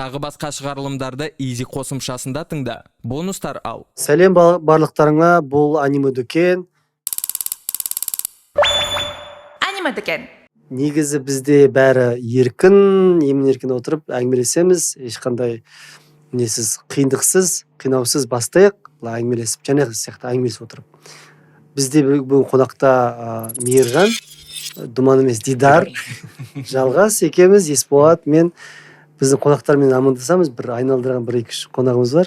Тағы басқа шығарылымдарды Изи қосымшасында тыңда. Бонустар ал. Сәлем барлықтарыңа, бұл Аниме дүкен. Аниме дүкен. Негізі бізде бәрі еркін, емін-еркін отырып әңгімелесеміз, ешқандай несіз, қиындықсыз, қинаусыз бастайық, былай әңгімелесіп, жаңағы сияқты әңгімелесіп отырып. Бізде бүгін қонақта Мейіржан, Думан емес, Дидар, Жалғас екеуміз, Есболат, мен біздің қонақтармен амандасамыз, бір айналдырған бір екі үш қонағымыз бар,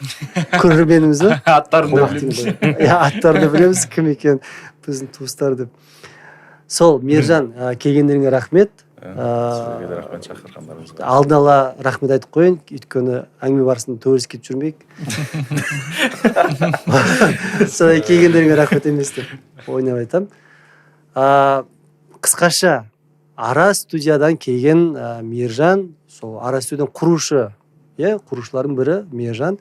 көрерменіміз бар. Аттарын да Қонақ білеміз. деймін ғой. Иә, аттарын да білеміз, кім екен, біздің туыстар деп. Сол, Мейіржан, келгендеріңе рахмет. Сіздерге де рахмет шақырғандарыңызға. Алдын ала рахмет айтып қояйын, өйткені әңгіме барысында төбелесіп кетіп жүрмейік. Солай келгендеріңе рахмет емес деп ойнап айтамын. Қысқаша, Ара студиядан келген Мейіржан, сол Ара студияның құрушы, иә, құрушылардың бірі Мейіржан.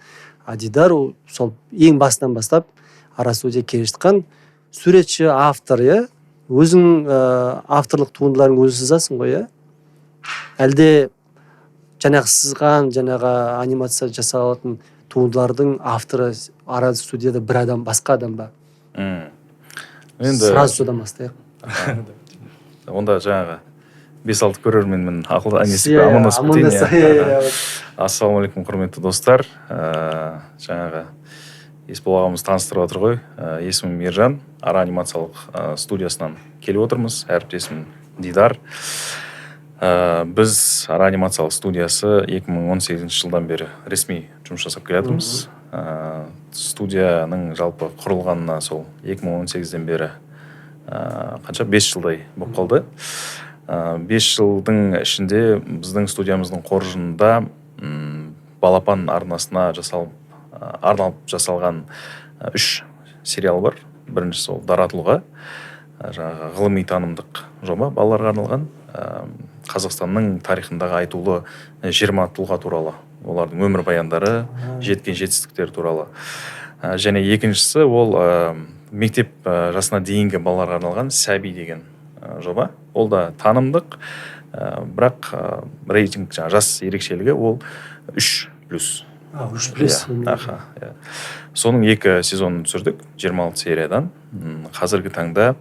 А Дидар ол сол ең басынан бастап Ара студия келе жатқан суретші, автор, иә? Өзің авторлық туындыларың өзің сызасың ғой, иә? Әлде жаңағы сызған, жаңағы анимация жасалатын туындылардың авторы Ара студияда бір адам, басқа адам ба? Енді сразу содан бастайық. Онда жаңағы 5-6 көрерменмен ақыл әңгімелесіп, Иә, амандасып кетейін, амандаса, иә. иә, иә. Ассалаумағалейкум, құрметті достар. Жаңағы Есбол ағамыз таныстырып отыр ғой. Есімім Мейіржан, Ара анимациялық студиясынан келіп отырмыз. Әріптесім Дидар. Біз Ара анимациялық студиясы 2018 жылдан бері ресми жұмыс жасап келе жатырмыз. Студияның жалпы құрылғанына сол 2018-ден бері қанша 5 жылдай болып қалды. 5 жылдың ішінде біздің студиямыздың қоржынында Балапан арнасына арналып жасалған үш сериал бар. Біріншісі ол «Дара тұлға», жаңағы ғылыми танымдық жоба, балаларға арналған. Қазақстанның тарихындағы айтулы 20 тұлға туралы, олардың өмірбаяндары, жеткен жетістіктері туралы. Және екіншісі ол мектеп жасына дейінгі балаларға арналған «Сәби» деген жоба. Ол да танымдық, бірақ рейтинг, жаңағы жас ерекшелігі ол 3+. А, 3+. Иә, аха, иә. Соның екі сезонын түсірдік, 26 сериядан. Қазіргі таңда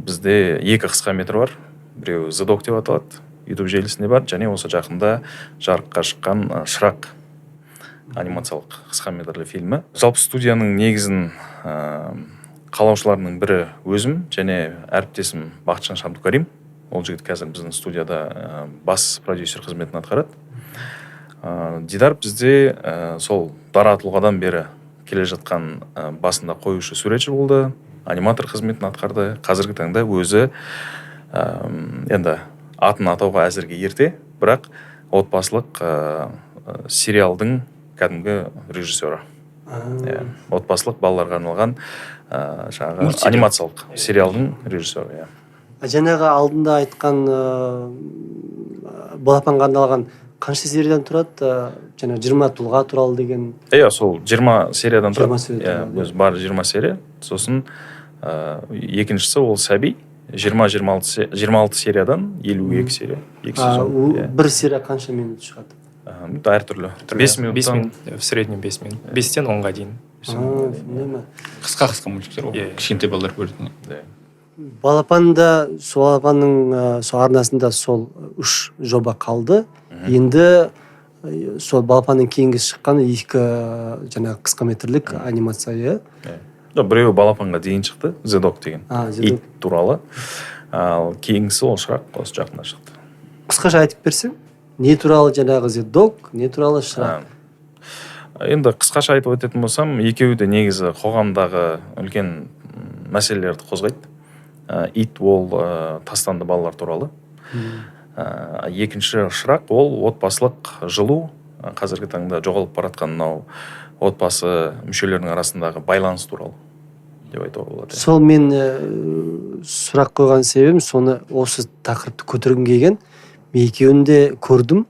бізде екі қысқа метр бар. Біреуі «The Dog» деп аталады, YouTube желісінде бар, және осы жақында жарыққа шыққан «Шырақ» анимациялық қысқа метрлі фильмі. Жалпы студияның негізін қалаушыларының бірі өзім және әріптесім Бақытжан Шабдукарим. Ол жігіт қазір біздің студияда бас продюсер қызметін атқарады. Дидар бізде сол дара тұлғадан бері келе жатқан басында қоюшы суретші болды, аниматор қызметін атқарды. Қазіргі таңда өзі енді атын атауға әзірге ерте, бірақ отбасылық сериалдың кәдімгі режиссері. Иә, отбасылық балаларға арналған жаңағы Мультсериал. анимациялық сериалдың режиссері, иә. А жаңағы алдында айтқан балапанға арналған қанша сериядан тұрады? Жаңа 20 тұлға туралы деген. Иә, сол 20 сериядан тұрады. 20 серия Иә, тұрады, өзі бар 20 серия. Сосын екіншісі ол «Сәби», 26 сериядан, 52 серия, екі А, сезон. Иә. бір серия қанша минут шығады? Әртүрлі, 5 Бес минуттан. минут, в среднем 5 минут, 5-тен 10-ға дейін. А, сондай ма? Қысқа қысқа мультиктер ғой. Иә. Кішкентай балалар көретін. Иә. Балапанда, сол Балапанның сол арнасында сол үш жоба қалды. Енді сол Балапанның кейінгі шыққан екі жаңағы қысқа метрлік анимация, иә? Иә. Жоқ, біреуі Балапанға дейін шықты, «The Dog» деген. А, The Ит Dog. туралы. Ал кейінгісі ол «Шырақ», осы жақында шықты. Қысқаша айтып берсең, не туралы жаңағы «The Dog», не туралы «Шырақ»? Енді қысқаша айтып өтетін болсам, екеуі де негізі қоғамдағы үлкен мәселелерді қозғайды. Ит ол тастанды балалар туралы. Екінші «Шырақ» ол отбасылық жылу, қазіргі таңда жоғалып бара жатқан мынау отбасы мүшелерінің арасындағы байланыс туралы деп айтуға болады. Сол мен сұрақ қойған себебім, соны осы тақырыпты көтергім келген. Мен екеуін де көрдім.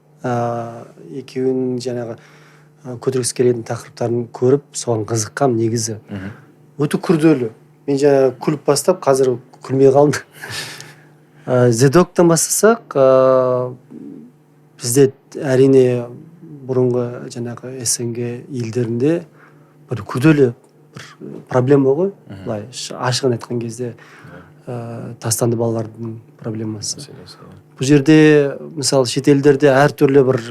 Екеуінің жаңағы көтергісі келетін тақырыптарын көріп, соған қызыққам негізі. Өте күрделі. Мен жаңа күліп бастап, қазір күлмей қалдым. The Dog-тан бастасақ, Бізде, әрине, бұрынғы жаңағы СНГ елдерінде бір күрделі бір проблема ғой, былай ашығын айтқан кезде, тастанды балалардың проблемасы. Мәселесі, иә. Бұл жерде, мысалы, шетелдерде әртүрлі бір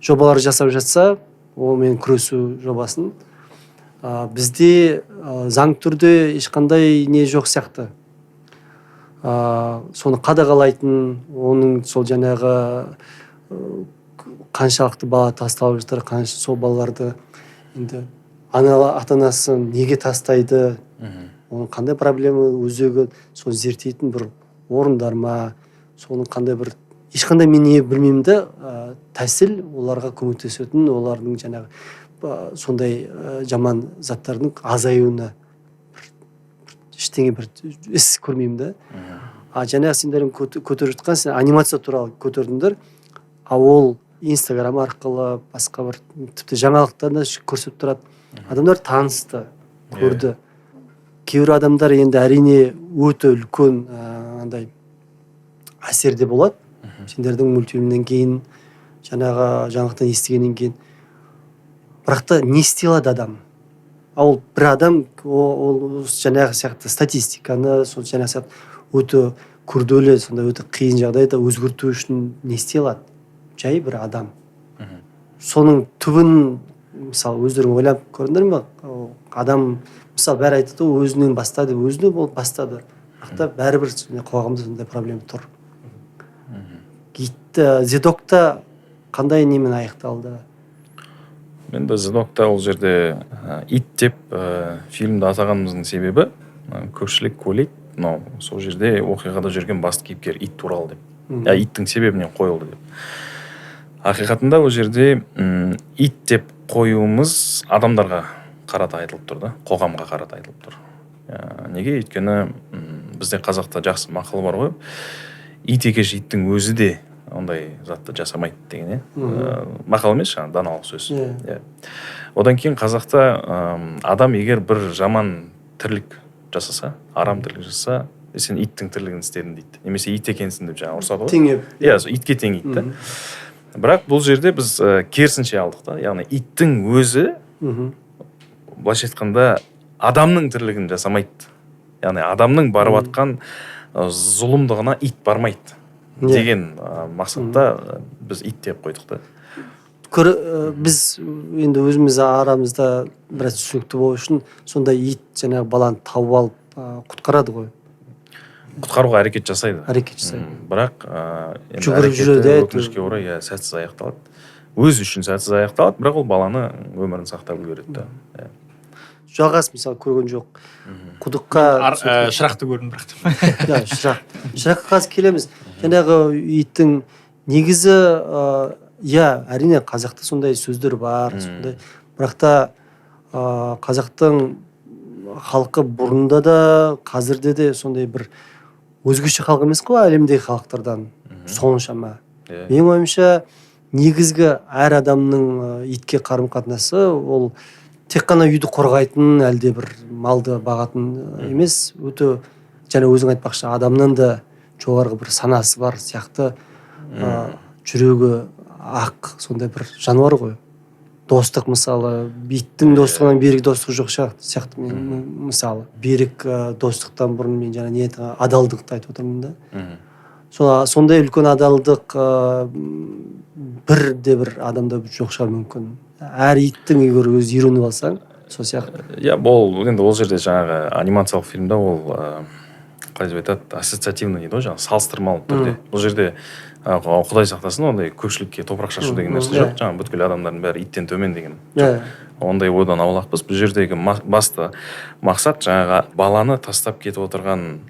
жобалар жасап жатса, онымен күресу жобасын, бізде заң түрде ешқандай не жоқ сияқты, соны қадағалайтын, оның сол жаңағы қаншалықты бала тасталып жатыр, қанша сол балаларды енді ата анасы неге тастайды, оның қандай проблема өзегі, соны зерттейтін бір орындар ма, соның қандай бір ешқандай мен не білмеймін да, тәсіл оларға көмектесетін, олардың жаңағы сондай жаман заттардың азаюына бір ештеңе, бір іс көрмеймін да. А жаңағы сендердің көтеріп жатқан, сен анимация туралы көтердіңдер, а ол Инстаграм арқылы, басқа бір тіпті жаңалықтарда көрсетіп тұрады, адамдар танысты, көрді. Кейбір адамдар енді, әрине, өте үлкен андай әсерде болады сендердің мультфильмнен кейін, жаңағы жаңалықтан естігеннен кейін. Бірақ та не істей алады адам? А ол бір адам, ол жаңағы сияқты статистиканы, сол жаңағы сияқты өте күрделі, сондай өте қиын жағдайды өзгерту үшін не істей алады жай бір адам? Соның түбін, мысалы, өздерің ойлап көрдіңдер ме? Ол адам, мысалы, бәрі айтады ғой, өзінен баста деп, өзінен болып бастады, бірақ та бәрібір сондай қоғамда сондай проблема тұр. Ит The қандай немен аяқталды? Енді The Dog-та ол жерде ит деп фильмді атағанымыздың себебі, көпшілік ойлайды, мынау сол жерде оқиғада жүрген басты кейіпкер ит туралы деп, иттің себебінен қойылды деп. Ақиқатында ол жерде ит деп қоюымыз адамдарға қарата айтылып тұр да, қоғамға қарата айтылып тұр. Неге? Өйткені бізде қазақта жақсы мақал бар ғой: «Ит екеш иттің өзі де ондай затты жасамайды» деген, иә. Мақал емес, жаңағы даналық сөз. Иә. Одан кейін қазақта адам егер бір жаман тірлік жасаса, арам тірлік жасаса, «Е, сен иттің тірлігін істедің» дейді немесе «ит екенсің» деп жаңағы ұрсады ғой. Теңеп. Иә, сол итке теңейді да. Бірақ бұл жерде біз керісінше алдық та, яғни иттің өзі, былайша айтқанда, адамның тірлігін жасамайды, яғни адамның барып жатқан зұлымдығына ит бармайды деген мақсатта біз ит деп қойдық та. Біз енді өзіміз арамызда біраз түсінікті болу үшін, сонда ит жаңағы баланы тауып алып, құтқарады ғой? Құтқаруға әрекет жасайды. Әрекет жасайды. Бірақ енді Жүгіріп әрекеті, жүреді, иә, өкінішке орай, иә, сәтсіз аяқталады, өзі үшін сәтсіз аяқталады, бірақ ол баланы өмірін сақтап үлгереді да. Иә. Жалғас, мысалы, көрген жоқ құдыққа. Шырақты көрдім бірақ. Иә, шырақ, шыраққа қазір келеміз. Жаңағы иттің негізі, иә, әрине, қазақта сондай сөздер бар, сондай, бірақ та қазақтың халқы бұрында да, қазірде де сондай бір өзгеше халық емес қой әлемдегі халықтардан соншама. Менің ойымша, негізгі әр адамның итке қарым қатынасы ол тек қана үйді қорғайтын, әлде бір малды бағатын емес, өте және өзің айтпақшы, адамнан да жоғарғы бір санасы бар сияқты, жүрегі ақ сондай бір жануар ғой. Достық, мысалы, иттің достығынан берік достық жоқ сияқты мен, мысалы, берік достықтан бұрын мен жаңа не айтқан, адалдықты айтып отырмын да. Сондай үлкен адалдық бір де бір адамда жоқ шығар мүмкін. Әр иттің, егер өзі үйреніп алсаң, сол сияқты. Иә, бұл енді ол жерде жаңағы анимациялық фильмде ол қалай деп айтады, ассоциативный дейді ғой, жаңағы салыстырмалы түрде. Бұл жерде құдай сақтасын, ондай көпшілікке топырақ шашу деген нәрсе жоқ, жаңағы бүткіл адамдардың бәрі иттен төмен деген жоқ. Ондай ойдан аулақпыз. Бұл жердегі басты мақсат жаңағы баланы тастап кетіп отырған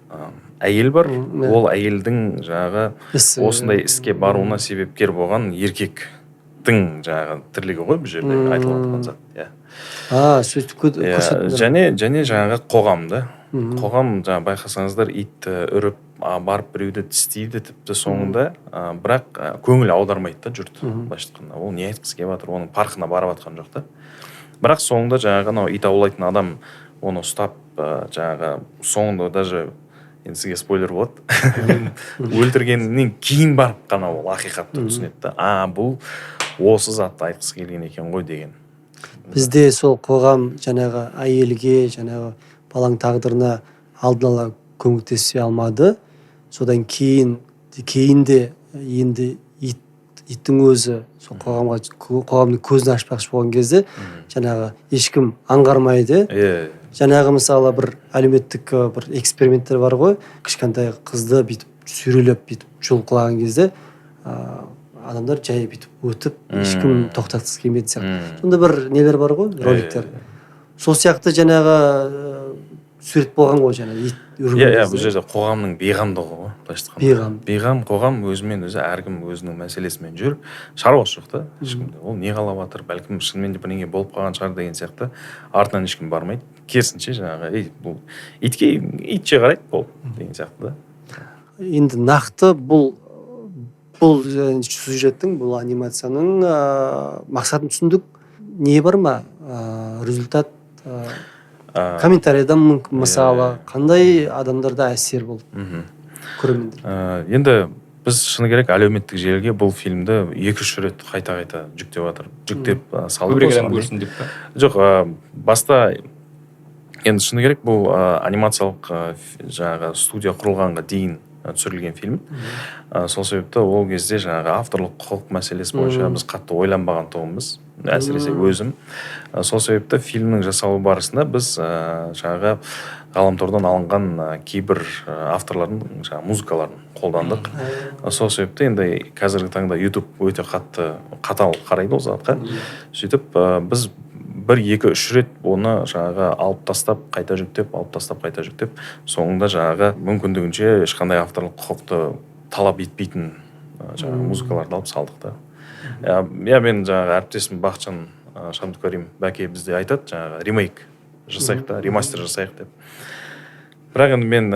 әйел бар. Ол әйелдің жаңағы Ісі. осындай іске баруына себепкер болған еркектің жаңағы тірлігі ғой бұл жерде айтылып жатқан зат, иә. А, сөйтіп Иә, көрсеттіңдер. және жаңағы қоғам да. Қоғам жаңа байқасаңыздар, ит үріп, барып біреуді тістейді тіпті соңында, бірақ көңіл аудармайды да жұрт. Былайша айтқанда, ол не айтқысы келіп жатыр, оның парқына барып жатқан жоқ та. Бірақ соңында жаңағы анау ит аулайтын адам оны ұстап, жаңағы соңында даже Енді сізге спойлер болады, өлтіргеннен кейін барып қана ол ақиқатты түсінеді да, а бұл осы затты айтқысы келген екен ғой деген. Бізде сол қоғам жаңағы әйелге, жаңағы баланың тағдырына алдын ала көмектесе алмады. Содан кейін де енді иттің өзі сол қоғамға, қоғамның көзін ашпақшы болған кезде жаңағы ешкім аңғармайды. Жаңағы мысалы бір әлеуметтік бір эксперименттер бар ғой, кішкентай қызды бүйтіп сүйрелеп бүйтіп жұлқылаған кезде адамдар жай бүйтіп өтіп, ешкім тоқтатқысы келмейтін сияқты. Сонда бір нелер бар ғой, роликтер. Сол сияқты жаңағы сурет болған ғой жаңағы ит үрген Иә, кезде. бұл жерде қоғамның бейғамдығы ғой, былайша айтқанда. Бейғам. Бейғам қоғам, өзімен өзі, әркім өзінің мәселесімен жүр, шаруасы жоқ та ешкімде. Ол не қалап жатыр, бәлкім шынымен де бірдеңе болып қалған шығар деген сияқты, артынан ешкім бармайды. Керісінше жаңағы, ей, бұл итке итше қарайды, болды деген сияқты да. Енді нақты бұл сюжеттің, бұл анимацияның мақсатын түсіндік. Не бар ма? Результат, комментарийдан мүмкін, мысалы, қандай адамдарда әсер болды көрермендер? Енді біз шыны керек әлеуметтік желіге бұл фильмді 2-3 рет қайта-қайта жүктеп жатыр. Жүктеп салдық. Көбірек адам көрсін деп па? Жоқ, баста енді шыны керек бұл анимациялық жаңағы студия құрылғанға дейін түсірілген фильм. Сол себепті ол кезде жаңағы авторлық құқық мәселесі бойынша біз қатты ойланбаған тұғынбыз, әсіресе өзім. Сол себепті фильмнің жасалу барысында біз жаңағы ғаламтордан алынған кейбір авторлардың жаңағы музыкаларын қолдандық. Сол себепті енді қазіргі таңда YouTube өте қатты қатал қарайды ол затқа. Сөйтіп біз 1-2-3 рет оны жаңағы алып тастап, қайта жүктеп, алып тастап, қайта жүктеп, соңында жаңағы мүмкіндігінше ешқандай авторлық құқықты талап етпейтін жаңағы музыкаларды алып салдық та. Иә, мен жаңағы әріптесім Бақытжан Шамдукарим бәке бізде айтады, жаңағы ремейк жасайық та, ремастер жасайық деп. Бірақ енді мен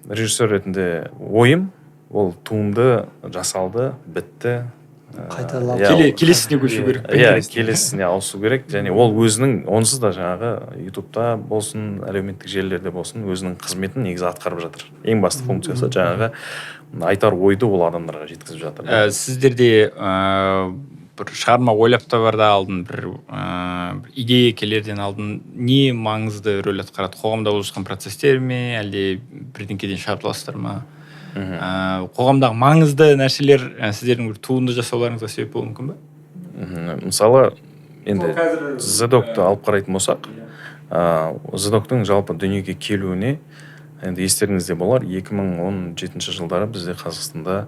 режиссер ретінде ойым, ол туынды жасалды, бітті. Қайталап. Келесіне көшу керек. Иә, келесіне ауысу керек. Және ол өзінің онсыз да жаңағы YouTube'та болсын, әлеуметтік желілерде болсын, өзінің қызметін негізі атқарып жатыр. Ең басты функциясы жаңағы айтар ойды ол адамдарға жеткізіп жатыр. Сіздерде бір шығарма ойлап табарда алдын, бір идея келерден алдын не маңызды рөл атқарады? Қоғамда болып жатқан процестер ме, әлде бірдеңкеден шабыт ма? Қоғамдағы маңызды нәрселер сіздердің бір туынды жасауларыңызға себеп болуы мүмкін бе? Мысалы, енді The Dog-ты алып қарайтын болсақ, The Dog-тың жалпы дүниеге келуіне енді естеріңізде болар, 2017 жылдары бізде Қазақстанда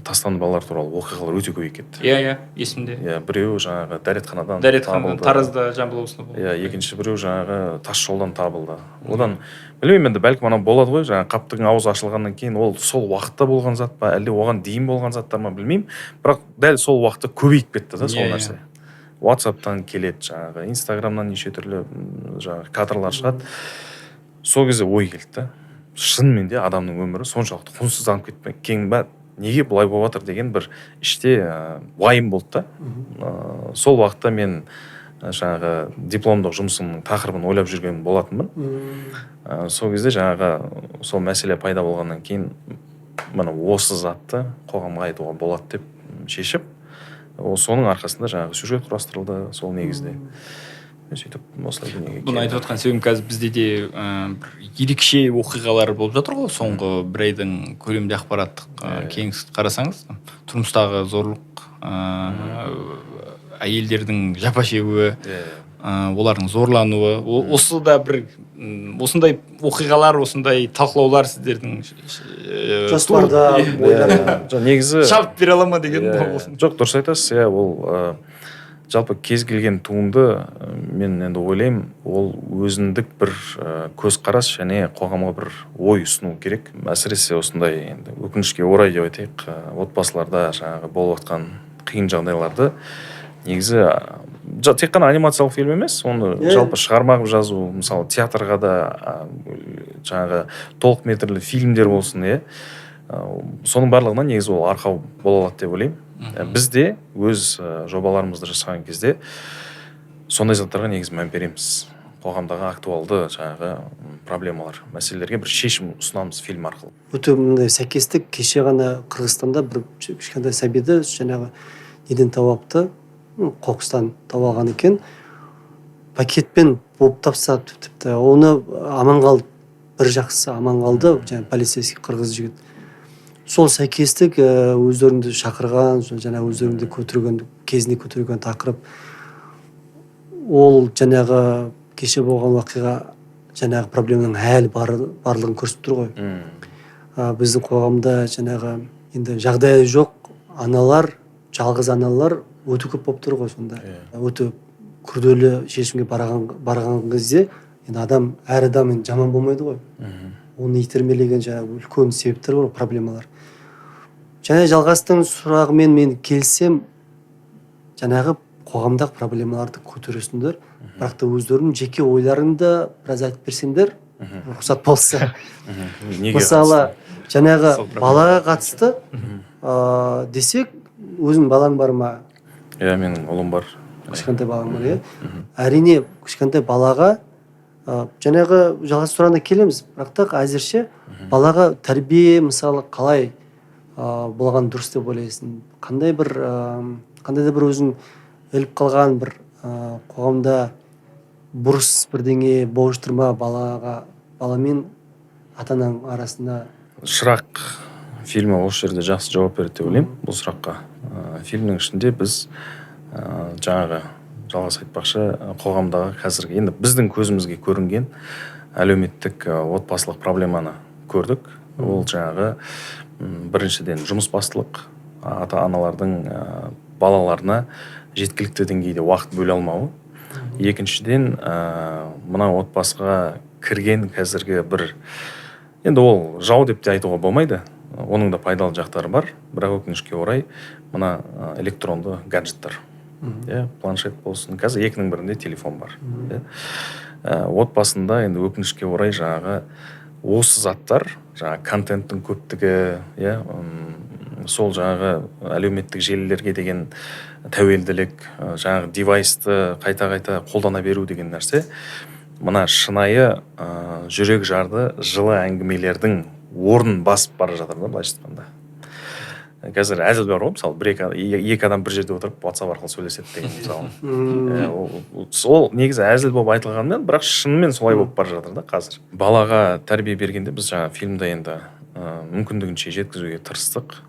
тастанды балалар туралы оқиғалар өте көбейіп кетті. Иә, есімде. Иә, біреуі жаңағы дәретханадан дәретханадан табылды. Таразда, Жамбыл облысында болды. Иә, екінші біреу жаңағы тас жолдан табылды. Одан білмеймін енді, бәлкім анау болады ғой, жаңағы қаптың аузы ашылғаннан кейін ол сол уақытта болған зат па, әлде оған дейін болған заттар ма, білмеймін. Бірақ дәл сол уақытта көбейіп кетті да сол нәрсе. WhatsApp-тан келеді жаңағы, Instagram-нан неше түрлі жаңағы кадрлар шығады. Сол кезде ой келді да. Шынымен де адамның өмірі соншалықты құнсызданып кеткен ба? Неге бұлай болып жатыр деген бір іште уайым болды да. Сол уақытта мен жаңағы дипломдық жұмысымның тақырыбын ойлап жүрген болатынмын. Сол кезде жаңағы сол мәселе пайда болғаннан кейін міне осы затты қоғамға айтуға болады деп шешіп, соның арқасында жаңағы сюжет құрастырылды сол негізде. Сөйтіп осылай дүниеге Бұны айтып отқан себебім, қазір бізде де бір ерекше оқиғалар болып жатыр ғой. Соңғы бір айдың көлемінде ақпараттық кеңістікті қарасаңыз, тұрмыстағы зорлық, әйелдердің жапа шегуі, олардың зорлануы, осы да бір осындай оқиғалар, осындай талқылаулар сіздердің жоспарда, ойларда. Жоқ, негізі шабыт бере ала ма деген болсын. Жоқ, дұрыс айтасыз, иә, ол жалпы кез келген туынды, мен енді ойлаймын, ол өзіндік бір көзқарас және қоғамға бір ой ұсыну керек. Әсіресе осындай енді өкінішке орай деп айтайық, отбасыларда жаңағы болып жатқан қиын жағдайларды негізі тек қана анимациялық фильм емес, оны жалпы шығарма қылып жазу, мысалы театрға да жаңағы толық метрлі фильмдер болсын, иә, соның барлығына негізі ол арқау бола алады деп ойлаймын. Біз де өз жобаларымызды жасаған кезде сондай заттарға негізі мән береміз. Қоғамдағы актуалды жаңағы проблемалар, мәселелерге бір шешім ұсынамыз фильм арқылы. Өте мындай сәйкестік. Кеше ғана Қырғызстанда бір кішкентай сәбиді жаңағы неден тауып алыпты, қоқыстан тауып алған екен, пакетпен буып тастап, тіпті оны аман қалды, бір жақсысы аман қалды, жаңағы полицейский қырғыз жігіт. Сол сәйкестік, өздеріңді шақырған, сол жаңағы өздеріңді көтерген кезінде көтерген тақырып, ол жаңағы кеше болған оқиға жаңағы проблеманың әлі барлығын көрсетіп тұр ғой. Біздің қоғамда жаңағы енді жағдайы жоқ аналар, жалғыз аналар өте көп болып тұр ғой сонда. Өте күрделі шешімге барған кезде енді адам, әр адам енді жаман болмайды ғой. Оны итермелеген жаңағы үлкен себептер бар, проблемалар. Және Жалғастың сұрағымен мен келісем, жаңағы қоғамдағы проблемаларды көтересіңдер, бірақ та өздерінің жеке ойларыңды біраз айтып берсеңдер, рұқсат болса. Неге Мысалы, қатысты? жаңағы Сол проблема. балаға қатысты десек, өзің балаң бар ма? Иә, менің ұлым бар. Кішкентай балаң бар, иә. Әрине, кішкентай балаға жаңағы Жалғас сұрағына келеміз, бірақ та әзірше балаға тәрбие, мысалы, қалай болған дұрыс деп ойлайсың? Қандай бір қандай да бір өзің іліп қалған бір қоғамда бұрыс бірдеңе болып тұр ма балаға, баламен ата ананың арасында? «Шырақ» фильмі осы жерде жақсы жауап береді деп ойлаймын бұл сұраққа. Фильмнің ішінде біз жаңағы Жалғас айтпақшы, қоғамдағы қазіргі енді біздің көзімізге көрінген әлеуметтік, отбасылық проблеманы көрдік. Ол жаңағы біріншіден, жұмысбастылық, ата аналардың балаларына жеткілікті деңгейде уақыт бөле алмауы. Екіншіден, мына отбасыға кірген қазіргі бір, енді ол жау деп те айтуға болмайды, оның да пайдалы жақтары бар, бірақ өкінішке орай мына электронды гаджеттер, иә, планшет болсын, қазір екінің бірінде телефон бар, иә. Отбасында енді өкінішке орай жаңағы осы заттар, жаңағы контенттің көптігі, иә, сол жаңағы әлеуметтік желілерге деген тәуелділік, жаңағы девайсты қайта-қайта қолдана беру деген нәрсе мына шынайы жүрек жарды жылы әңгімелердің орнын басып бара жатыр да, былайша айтқанда. Қазір әзіл бар ғой, мысалы, бір екі адам бір жерде отырып WhatsApp арқылы сөйлеседі деген, мысалы. Ол негізі әзіл болып айтылғанымен, бірақ шынымен солай болып бара жатыр да қазір. Балаға тәрбие бергенде біз жаңа фильмде енді мүмкіндігінше жеткізуге тырыстық.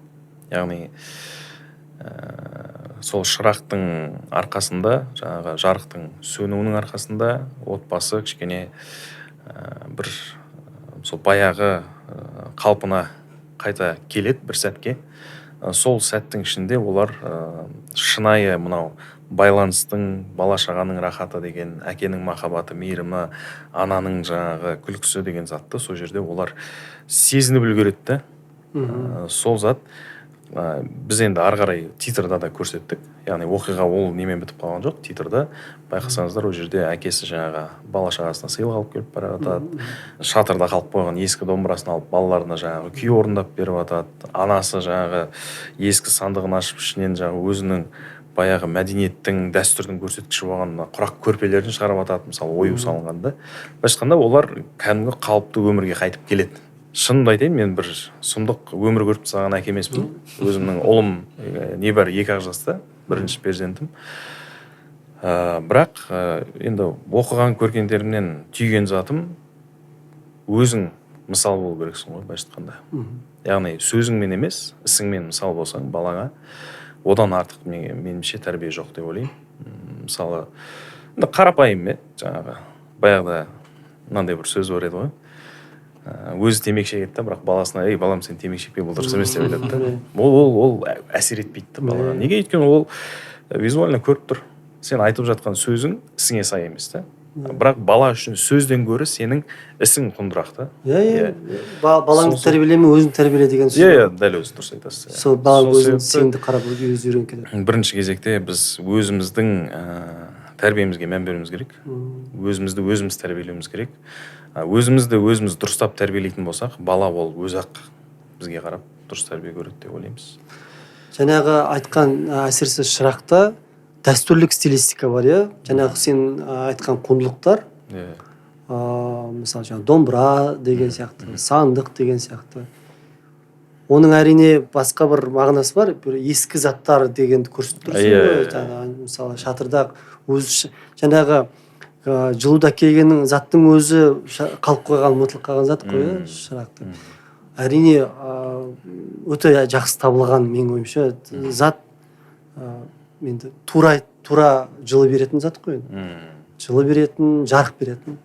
Яғни сол шырақтың арқасында, жаңағы жарықтың сөнуінің арқасында отбасы кішкене бір сол баяғы қалпына қайта келеді бір сәтке. Сол сәттің ішінде олар шынайы мынау байланыстың, бала шағаның рахаты деген, әкенің махаббаты, мейірімі, ананың жаңағы күлкісі деген затты сол жерде олар сезініп үлгереді да. Сол зат біз енді ары қарай титрда да көрсеттік, яғни оқиға ол немен бітіп қалған жоқ. Титрда байқасаңыздар, ол жерде әкесі жаңағы бала шағасына сыйлық алып келіп бара жатады, шатырда қалып қойған ескі домбырасын алып балаларына жаңағы күй орындап беріп жатады, анасы жаңағы ескі сандығын ашып, ішінен жаңағы өзінің баяғы мәдениеттің, дәстүрдің көрсеткіші болған мына құрақ көрпелерін шығарып жатады, мысалы, ою салынған да. Былайша айтқанда, олар кәдімгі қалыпты өмірге қайтып келеді. Шынымды айтайын, мен бір сұмдық өмір көріп тастаған әке емеспін. Өзімнің ұлым небәрі 2-ақ жаста, бірінші перзентім. Бірақ енді оқыған көргендерімнен түйген затым, өзің мысал болу керексің ғой, былайша айтқанда. Яғни сөзіңмен емес, ісіңмен мысал болсаң балаңа, одан артық меніңше тәрбие жоқ деп ойлаймын. Мысалы, енді қарапайым, жаңағы баяғыда мынандай бір сөз бар еді ғой. Өзі темекі шегеді да, бірақ баласына: «Ей, балам, сен темекі шекпе, бұл дұрыс емес», — деп айтады да. Ол әсер етпейді да балаға. Неге? Өйткені ол визуально көріп тұр, сен айтып жатқан сөзің ісіңе сай емес та. Бірақ бала үшін сөзден гөрі сенің ісің құндырақ та. Иә, иә, балаңды тәрбиелеме, өзің тәрбиеле деген сөз. Иә, дәл өзі, дұрыс айтасыз, иә. Сол балаң Сол өзің себепті сенді қарап өзі үйреніп кетеді. Бірінші кезекте біз өзіміздің тәрбиемізге мән беруіміз керек. Өзімізді өзіміз тәрбиелеуіміз керек. Өзімізді өзіміз дұрыстап тәрбиелейтін болсақ, бала ол өзі ақ бізге қарап дұрыс тәрбие көреді деп ойлаймыз. Жаңағы айтқан, әсіресе «Шырақта» дәстүрлік стилистика бар, иә, жаңағы сен айтқан құндылықтар. Иә. Мысалы, жаңағы домбыра деген сияқты, сандық деген сияқты. Оның, әрине, басқа бір мағынасы бар, бір ескі заттар дегенді көрсетіп тұрсың ғой. Жаңағы, мысалы, шатырда өзі жаңағы жылуда келген заттың өзі қалып қойған, ұмытылып қалған зат қой, иә, шырақты. Әрине, өте жақсы табылған, менің ойымша, зат. Енді тура тура жылы беретін зат қой енді. Жылы беретін, жарық беретін.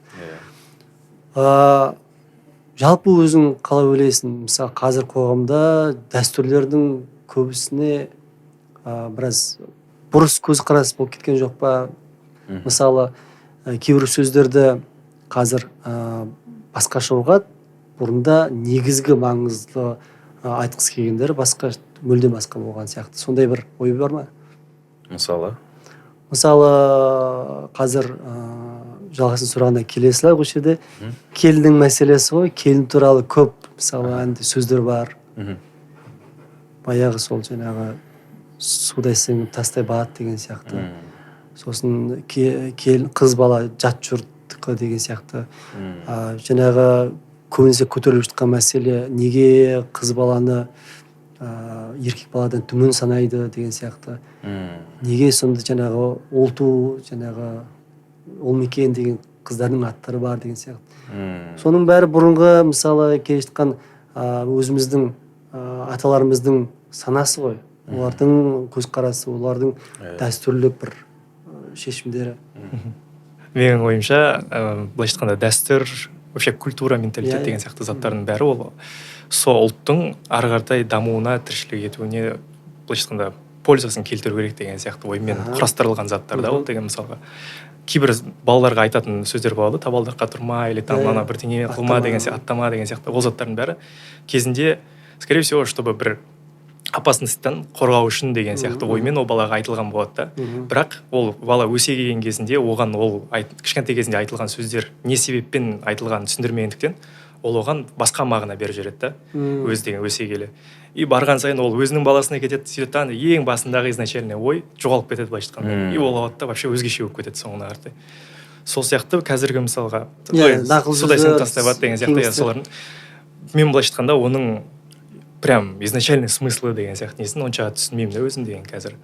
Жалпы өзің қалай ойлайсың, мысалы, қазір қоғамда дәстүрлердің көбісіне біраз бұрыс көзқарас болып кеткен жоқ па? Мысалы, кейбір сөздерді қазір басқаша ұғады, бұрында негізгі маңызды айтқысы келгендері басқа, мүлдем басқа болған сияқты. Сондай бір ой бар ма? Мысалы? Мысалы, қазір Жалғастың сұрағына келе салайық осы жерде. Келіннің мәселесі ғой. Келін туралы көп, мысалы, әнде сөздер бар. Баяғы сол жаңағы судай сіңіп, тастай бат деген сияқты. Сосын келін, қыз бала жат жұрттікі деген сияқты. Жаңағы көбінесе көтеріліп жатқан мәселе: неге қыз баланы еркек баладан төмен санайды деген сияқты. Неге сонда жаңағы ұлту, жаңағы Ұлмекен деген қыздардың аттары бар деген сияқты. Соның бәрі бұрынғы, мысалы, келе жатқан өзіміздің аталарымыздың санасы ғой, олардың көзқарасы, олардың дәстүрлік бір шешімдері. Менің ойымша, былайша айтқанда, дәстүр, вообще культура, менталитет деген сияқты заттардың бәрі ол сол ұлттың ары қаратай дамуына, тіршілік етуіне, былайша айтқанда, пользасын келтіру керек деген сияқты оймен құрастырылған заттар да. Ол деген, мысалға, кейбір балаларға айтатын сөздер болады: табалдырыққа тұрма или там ана бірдеңе қылма аттама. деген сияқты, аттама деген сияқты. Ол заттардың бәрі кезінде, скорее всего, чтобы бір опасностьтан қорғау үшін деген сияқты оймен ол балаға айтылған болады да. Бірақ ол бала өсе келген кезінде оған ол кішкентай кезінде айтылған сөздер не себеппен айтылғанын түсіндірмегендіктен, ол оған басқа мағына беріп жібереді да. Өзі деген өсе келе и барған сайын ол өзінің баласына кетеді, сөйтеді да, ана ең басындағы изначальный ой жоғалып кетеді, былайша айтқанда. И ол алады да, вообще өзгеше болып кетеді соңына қарай. Сол сияқты қазіргі, мысалға, Иә, ой, нақыл судай сөздер, сіңіп, тастай бат деген сияқты, иә. Кеңестер. Солардың мен, былайша айтқанда, оның прям изначальный смыслы деген сияқты несін онша түсінбеймін да өзім деген. Қазір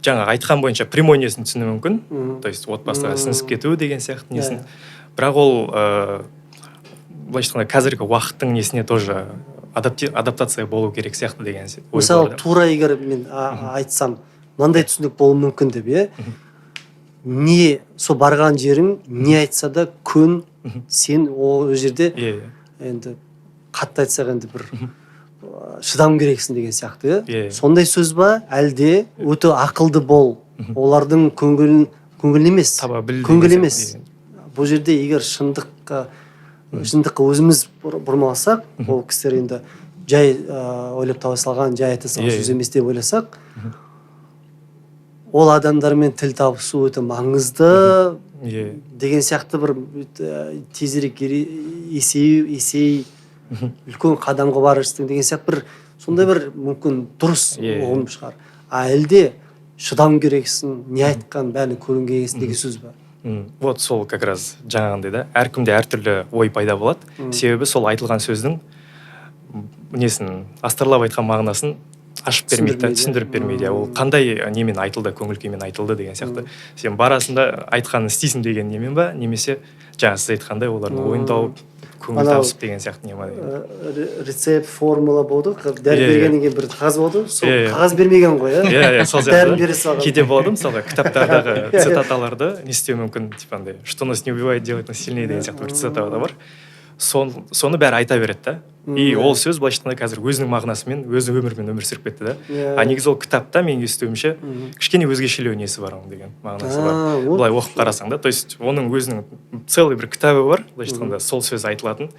жаңа айтқан бойынша прямой несін түсіну мүмкін, то есть отбасыға сіңісіп кету деген сияқты несін. Бірақ ол былайша айтқанда, қазіргі уақыттың несіне тоже адаптация болу керек сияқты деген ой Мысалы, бар да. тура егер мен айтсам, мынандай түсінік болуы мүмкін деп, иә, не сол барған жерің не айтса да көн, сен ол жерде иә иә енді қатты айтсақ, енді бір шыдам керексің деген сияқты, иә. Иә. Сондай сөз ба, әлде өте ақылды бол, олардың көңілін, көңіл емес, таба біл деген көңіл сияқты, емес. Бұл жерде егер шындыққа өзіміз бұрмаласақ, ол кісілер енді жай ойлап таба салған, жай айта салған сөз емес деп ойласақ, ол адамдармен тіл табысу өте маңызды деген сияқты, бір тезірек есею, есей, үлкен қадамға барырсың деген сияқты, бір сондай бір мүмкін дұрыс Иә, иә. ұғым шығар. А әлде шыдам керексің, не айтқан бәрін көруің керексің деген сөз ба? Вот сол как раз жаңағындай да, әркімде әртүрлі ой пайда болады. Себебі сол айтылған сөздің несін, астарлап айтқан мағынасын ашып бермейді да, түсіндірмейді. түсіндіріп бермейді, иә. Ол қандай немен айтылды, көңіл күймен айтылды деген сияқты. Сен барасың да, айтқанын істейсің деген немен ба, немесе жаңа сіз айтқандай олардың ойын тауып, көңіл Анау, табысып деген сияқты не ма деген. Рецепт, формула болды ғой, дәрі Иә, иә. бергеннен кейін бір қағаз болды ғой, сол Иә, иә. қағаз бермеген ғой, иә. Иә, сол Дәрін сияқты. бере салған. Кейде болады, мысалға, кітаптардағы Иә, иә. цитаталарды не істеу мүмкін, типа андай «что нас не убивает, делает нас сильнее» деген сияқты бір цитата да бар. Соны бәрі айта береді да. И ол сөз, былайша айтқанда, қазір өзінің мағынасымен, өз өмірімен өмір сүріп кетті да. А негізі ол кітапта, менің естуімше, кішкене өзгешелеу несі бар оның деген, мағынасы бар. А, вот. Былай оқып қарасаң да, то есть оның өзінің целый бір кітабы бар, былайша айтқанда, сол сөз айтылатын.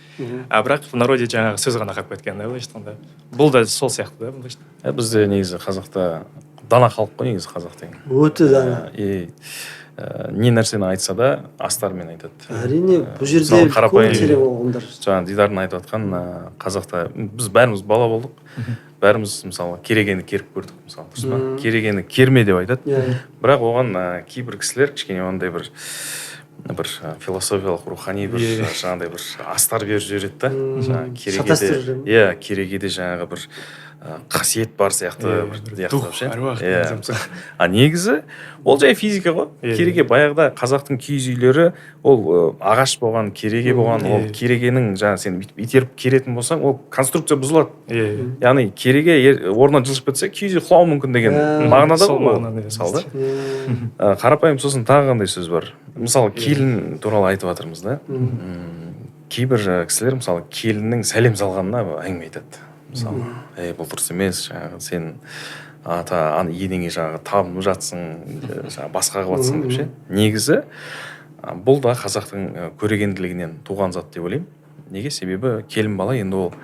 А бірақ в народе жаңағы сөз ғана қалып кеткен да, былайша айтқанда. Бұл да сол сияқты да, былайша. Иә, бізде негізі қазақта дана халық қой негізі қазақ деген. Өте дана. И не нәрсені айтса да, астармен айтады. Әрине, бұл жерде Мысалы, көп қарапайым терең ұғымдар. Жаңа Дидардың айтып жатқан, қазақта біз бәріміз бала болдық, бәріміз, мысалы, керегені керіп көрдік, мысалы, дұрыс па? Керегені керме деп айтады. Иә, иә. Бірақ оған кейбір кісілер кішкене ондай бір бір философиялық, рухани бір жаңағыдай бір астар беріп жібереді да. Жаңағы Шатастырып керегеде, жібереді. иә, керегеде жаңағы бір қасиет бар сияқты, бір бір сияқты дух, ше. әруақ Иә. деген сияқты. А негізі ол жай физика ғой. Кереге баяғыда қазақтың киіз үйлері ол ағаш болған, кереге болған. Ол керегенің жаңағы сен бүйтіп итеріп керетін болсаң, ол конструкция бұзылады. Иә Яғни кереге орнынан жылжып кетсе, киіз үй құлауы мүмкін деген мағынада Сол ғой ол, мағынада, иә. мысалы да. Қарапайым. Сосын тағы қандай сөз бар? Мысалы, келін туралы айтып жатырмыз да. Кейбір кісілер, мысалы, келіннің сәлем салғанына әңгіме айтады. Мысалы, ей, бұл дұрыс емес, жаңағы сен ата ана енеңе жаңағы табынып жатсың, жаңағы басқа қылып жатсың деп ше. Негізі бұл да қазақтың көрегенділігінен туған зат деп ойлаймын. Неге? Себебі келін бала енді ол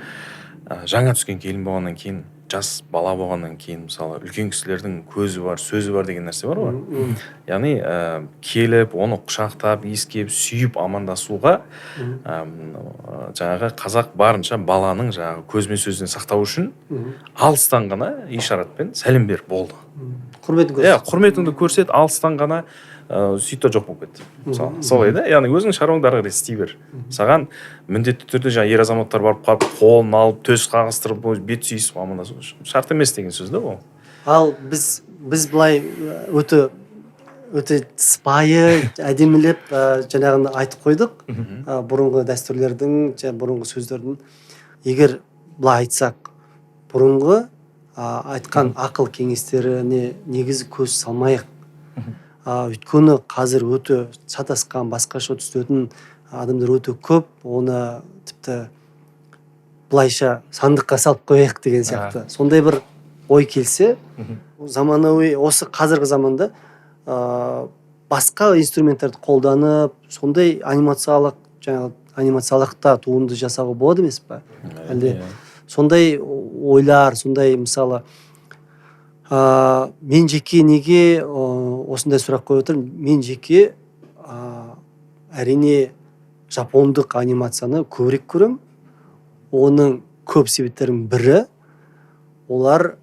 жаңа түскен келін болғаннан кейін, жас бала болғаннан кейін, мысалы, үлкен кісілердің көзі бар, сөзі бар деген нәрсе бар ғой. Яғни келіп, оны құшақтап, иіскеп, сүйіп амандасуға жаңағы қазақ барынша баланың жаңағы көзі мен сөзінен сақтау үшін алыстан ғана ишаратпен сәлем беріп болды. Құрметін Иә, көрсет. құрметіңді көрсет алыстан ғана, сөйт та жоқ болып кетті, мысалы, солай да. Яғни өзіңнің шаруаңды ары қарай істей бер. Саған міндетті түрде жаңағы ер азаматтар барып қалып, қолын алып, төс қағыстырып, бет сүйісіп амандасу шарт емес деген сөз да ол. Ал біз былай өте өте сыпайы, әдемілеп жаңағыны айтып қойдық. Бұрынғы дәстүрлердің және бұрынғы сөздердің, егер былай айтсақ, бұрынғы айтқан ақыл кеңестеріне негізі көз салмайық. Өйткені қазір өте шатасқан, басқаша түсінетін адамдар өте көп. Оны тіпті былайша сандыққа салып қояйық деген сияқты сондай бір ой келсе, заманауи осы қазіргі заманда басқа инструменттерді қолданып, сондай анимациялық, жаңағы анимациялық та туынды жасауға болады емес па әлде? Иә. Сондай ойлар, сондай, мысалы, мен жеке неге осындай сұрақ қойып отырмын? Мен жеке әрине жапондық анимацияны көбірек көремін. Оның көп себептерінің бірі, олар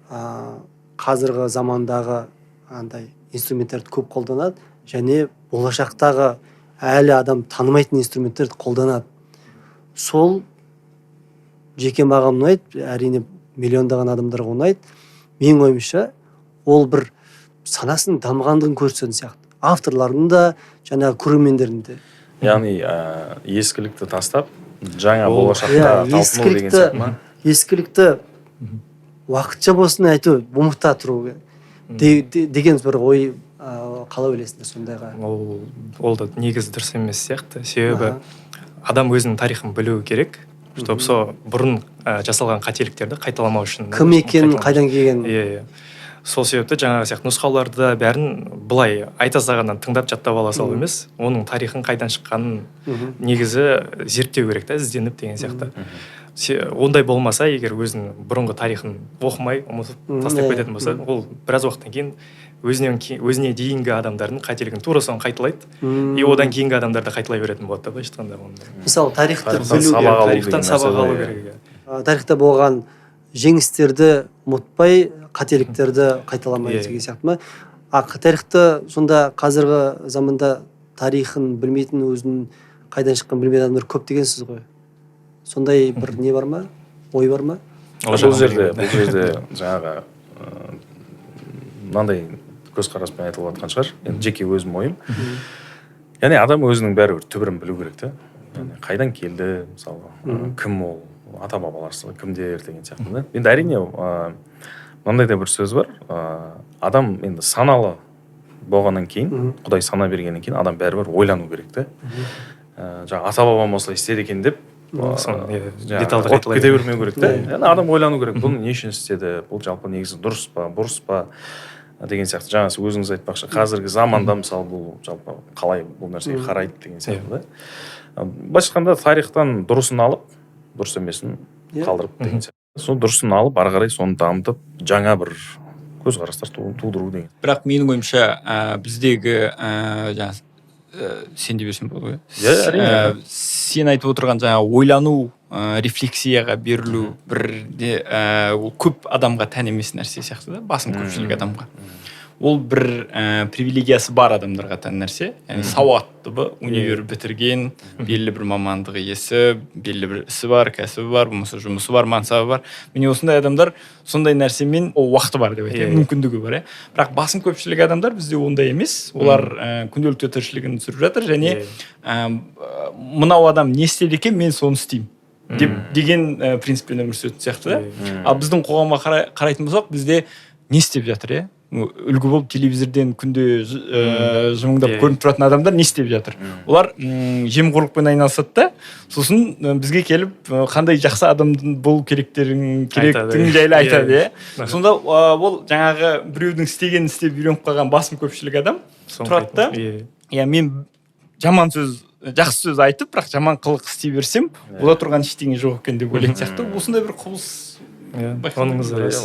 қазіргі замандағы андай инструменттерді көп қолданады және болашақтағы әлі адам танымайтын инструменттерді қолданады. Сол жеке маған ұнайды, әрине, миллиондаған адамдарға ұнайды. Менің ойымша, ол бір санасының дамығандығын көрсететін сияқты, авторлардың да, жаңағы көрермендердің де. Яғни ескілікті тастап, жаңа болашаққа Иә, талпыну деген сияқты ма? Ескілікті уақытша болсын, әйтеуір ұмыта тұру керек деген бір ой. Қалай ойлайсыңдар сондайға? Ол да негізі дұрыс емес сияқты, себебі адам өзінің тарихын білуі керек, чтобы сол бұрын жасалған қателіктерді қайталамау үшін. Кім екенін, Қайталамау. қайдан келгенін. Иә, сол себепті жаңағы сияқты нұсқауларды да бәрін былай айта салғаннан тыңдап, жаттап ала салу емес, оның тарихын, қайдан шыққанын негізі зерттеу керек та, ізденіп деген сияқты. Ондай болмаса, егер өзінің бұрынғы тарихын оқымай, ұмытып тастап кететін болса, ол біраз уақыттан кейін өзінен кейін, өзіне дейінгі адамдардың қателігін тура соны қайталайды и одан кейінгі адамдар да қайталай беретін болады да, былайша айтқанда оны. Мысалы, тарихты Тарихтан білу сабақ керек. алу Тарихтан деген нәрсе сабақ ғой, алу иә. керек, иә. Тарихта болған жеңістерді ұмытпай, қателіктерді қайталамай деген сияқты ма? А тарихты сонда қазіргі заманда тарихын білмейтін, өзінің қайдан шыққанын білмейтін адамдар көп деген сөз ғой. Сондай бір не бар ма, ой бар ма? Ол Бұл жағын жерде білмеймін. бұл жерде жаңағы мынандай көзқараспен айтылып жатқан шығар енді, жеке өзім ойым. Яғни адам өзінің бәрібір түбірін білу керек та, яғни қайдан келді, мысалы, кім ол, ата бабалары кімдер деген сияқты да. Енді әрине, мынандай да бір сөз бар: адам енді саналы болғаннан кейін, құдай сана бергеннен кейін, адам бәрібір ойлану керек та. Жаңағы ата бабам осылай істеді екен деп Соны, иә, жаңағы деталды ұрып қайталай кете бермеу. бермеу керек та. Яғни адам ойлану керек: бұны не үшін істеді, бұл жалпы негізі дұрыс па, бұрыс па деген сияқты. Жаңа сіз өзіңіз айтпақшы, қазіргі заманда, мысалы, бұл жалпы қалай бұл нәрсеге қарайды деген сияқты да. Былайша айтқанда, тарихтан дұрысын алып, дұрыс емесін қалдырып деген сияқты. Сол дұрысын алып, ары қарай соны дамытып, жаңа бір көзқарастар тудыру деген. Бірақ менің ойымша, біздегі жаңа сен де берсем болады ғой? Иә, әрине. Сен айтып отырған жаңағы ойлану, рефлексияға берілу бірде, ол көп адамға тән емес нәрсе сияқты да, басым көпшілік адамға. Ол бір привилегиясы бар адамдарға тән нәрсе. Яғни сауатты, универ бітірген, белгілі бір мамандық иесі, белгілі бір ісі бар, кәсібі бар, болмаса жұмысы бар, мансабы бар. Міне, осындай адамдар сондай нәрсемен, ол уақыты бар деп айтайын, мүмкіндігі бар, иә. Бірақ басым көпшілік адамдар бізде ондай емес. Олар күнделікті тіршілігін сүріп жатыр және мынау адам не істеді екен, мен соны істеймін деп деген принциппен өмір сүретін сияқты да. Ал біздің қоғамға қарайтын болсақ, бізде не істеп жатыр, иә? Үлгі болып телевизорден күнде жымыңдап көрініп тұратын адамдар не істеп жатыр? Олар жемқорлықпен айналысады да, сосын бізге келіп, қандай жақсы адам болу керектерін, керектігін жайлы айтады, иә. Сонда ол жаңағы біреудің істегенін істеп үйреніп қалған басым көпшілік адам Соны тұрады да, иә, мен жаман сөз, жақсы сөз айтып, бірақ жаман қылық істей берсем, бола тұрған ештеңе жоқ екен деп ойлайтын сияқты. Осындай бір құбылыс Иә, байқадым. Оныңыз рас.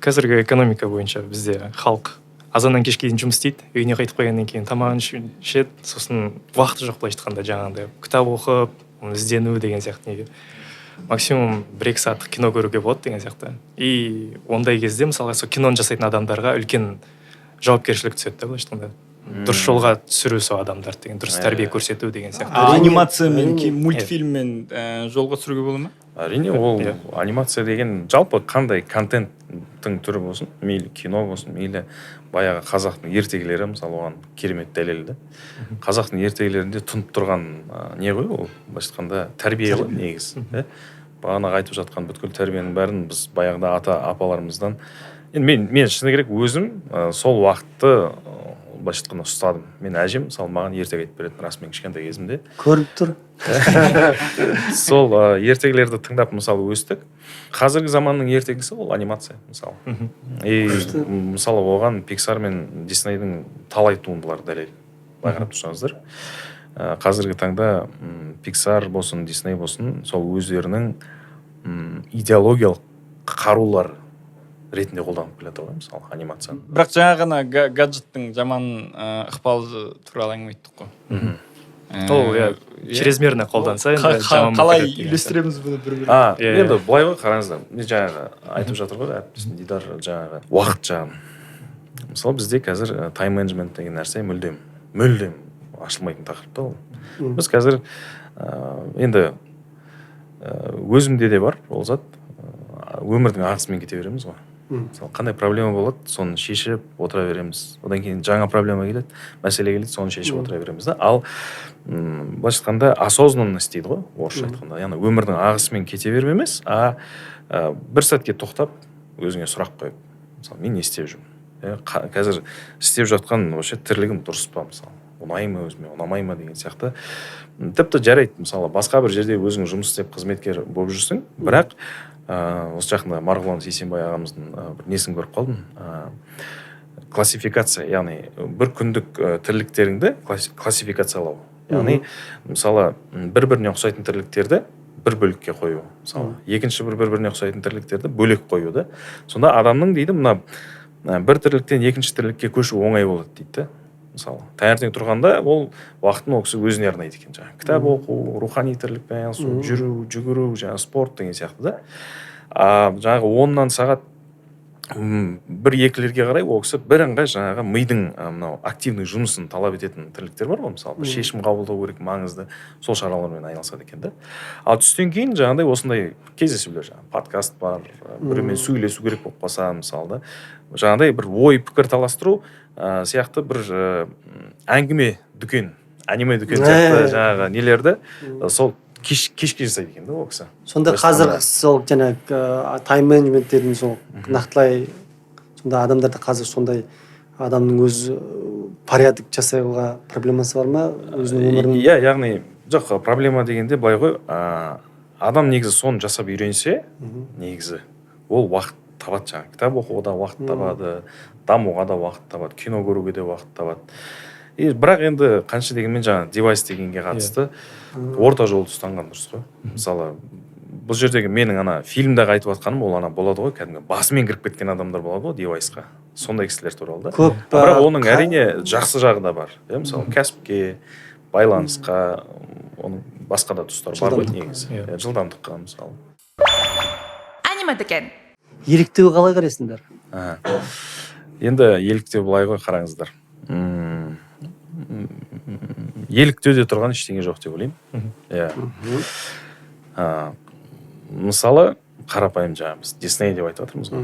Қазіргі экономика бойынша бізде халық азаннан кешке дейін жұмыс істейді, үйіне қайтып келгеннен кейін тамағын ішеді, сосын уақыты жоқ, былайша айтқанда, жаңағыдай кітап оқып, іздену деген сияқты неге. Максимум 1-2 сағаттық кино көруге болады деген сияқты. И ондай кезде, мысалға, сол киноны жасайтын адамдарға үлкен жауапкершілік түседі да, былайша айтқанда, дұрыс жолға түсіру сол адамдарды деген, дұрыс тәрбие көрсету деген сияқты. Анимациямен, мультфильммен жолға түсіруге бола ма? Әрине, ол анимация деген жалпы қандай контенттің түрі болсын, мейлі кино болсын, мейлі баяғы қазақтың ертегілері, мысалы, оған керемет дәлел да. Қазақтың ертегілерінде тұнып тұрған не ғой ол, былайша айтқанда, тәрбие ғой негізі, иә. Бағанағы айтып жатқан бүткіл тәрбиенің бәрін біз баяғыда ата апаларымыздан, енді мен шыны керек, өзім сол уақытты былайша айтқанда ұстадым. Мен әжем, мысалы, маған ертегі айтып беретін, расымен, кішкентай кезімде. Көрініп тұр. Сол ертегілерді тыңдап, мысалы, өстік. Қазіргі заманның ертегісі ол анимация, мысалы. И мысалы, оған Пиксар мен Диснейдің талай туындылары дәлел, былай қарап тұрсаңыздар. Қазіргі таңда Пиксар болсын, Дисней болсын, сол өздерінің идеологиялық қарулары ретінде қолданып келе жатыр ғой, мысалы, анимацияны. Бірақ жаңа ғана гаджеттің жаман ықпалы туралы әңгіме айттық қой. Ол, иә, чрезмерно қолданса, енді жаман болып Қалай кетеді деген. үйлестіреміз бұны бір бірімен? Енді былай ғой, қараңыздар, мен жаңағы айтып жатыр ғой әріптесім Дидар, жаңағы уақыт жағын. Мысалы, бізде қазір тайм менеджмент деген нәрсе мүлдем мүлдем ашылмайтын тақырып та ол. Біз қазір енді өзімде де бар ол зат, өмірдің ағысымен кете береміз ғой. Мысалы, қандай проблема болады, соны шешіп отыра береміз. Одан кейін жаңа проблема келеді, мәселе келеді, соны шешіп отыра береміз да. Ал былайша айтқанда, осознанность дейді ғой орысша айтқанда, яғни өмірдің ағысымен кете беру емес, а бір сәтке тоқтап, өзіңе сұрақ қойып, мысалы, мен не істеп жүрмін, иә, қазір істеп жатқан вообще тірлігім дұрыс па, мысалы, ұнай ма өзіме, ұнамай ма деген сияқты. Тіпті жарайды, мысалы, басқа бір жерде өзің жұмыс істеп, қызметкер болып жүрсің, бірақ осы жақында Марғұлан Сейсенбай ағамыздың бір несін көріп қалдым, классификация, яғни бір күндік тірліктеріңді классификациялау, яғни, мысалы, бір біріне ұқсайтын тірліктерді бір бөлікке қою, мысалы, екінші бір біріне ұқсайтын тірліктерді бөлек қою да. Сонда адамның, дейді, мына бір тірліктен екінші тірлікке көшу оңай болады дейді да. Мысалы, таңертең тұрғанда ол уақытын ол кісі өзіне арнайды екен, жаңағы кітап оқу, рухани тірлікпен айналысу, жүру, жүгіру, жаңағы спорт деген сияқты да. А жаңағы 10-нан сағат 1-2-лерге қарай ол кісі бірыңғай жаңағы мидың мынау активный жұмысын талап ететін тірліктер бар ғой, мысалы, бір шешім қабылдау керек маңызды, сол шаралармен айналысады екен да. Ал түстен кейін жаңағыдай осындай кездесулер, жаңағы подкаст бар, біреумен сөйлесу керек болып қалса, мысалы да, жаңағыдай бір ой пікір таластыру сияқты бір әңгіме дүкен, аниме дүкен сияқты жаңағы нелерді сол кешке жасайды екен да ол кісі. Сонда Былайша қазір айтқанда. Сол жаңағы тайм менеджмент дедің, сол нақтылай, сонда адамдарда қазір сондай адамның өзі порядок жасауға проблемасы бар ма өзінің өмірін? Иә, яғни жоқ, проблема дегенде былай ғой, адам негізі соны жасап үйренсе, негізі ол уақыт табады, жаңағы кітап оқуға да уақыт табады, дамуға да уақыт табады, кино көруге де уақыт табады. И бірақ енді қанша дегенмен жаңағы девайс дегенге қатысты орта жолды ұстанған дұрыс қой. Мысалы, бұл жердегі менің ана фильмдағы айтып жатқаным, ол ана болады ғой, кәдімгі басымен кіріп кеткен адамдар болады ғой девайсқа, сондай кісілер туралы да. Көп. Бірақ оның, әрине, жақсы жағы да бар, иә, мысалы, кәсіпке, байланысқа, оның басқа да тұстары бар ғой Жылдамдыққа. негізі. Иә, жылдамдыққа, мысалы. Аниме дүкен. Еліктеуге қалай қарайсыңдар? Енді еліктеу былай ғой, қараңыздар. Еліктеуде тұрған ештеңе жоқ деп ойлаймын. Иә. Мысалы, қарапайым жаңағы біз Дисней деп айтып жатырмыз ғой.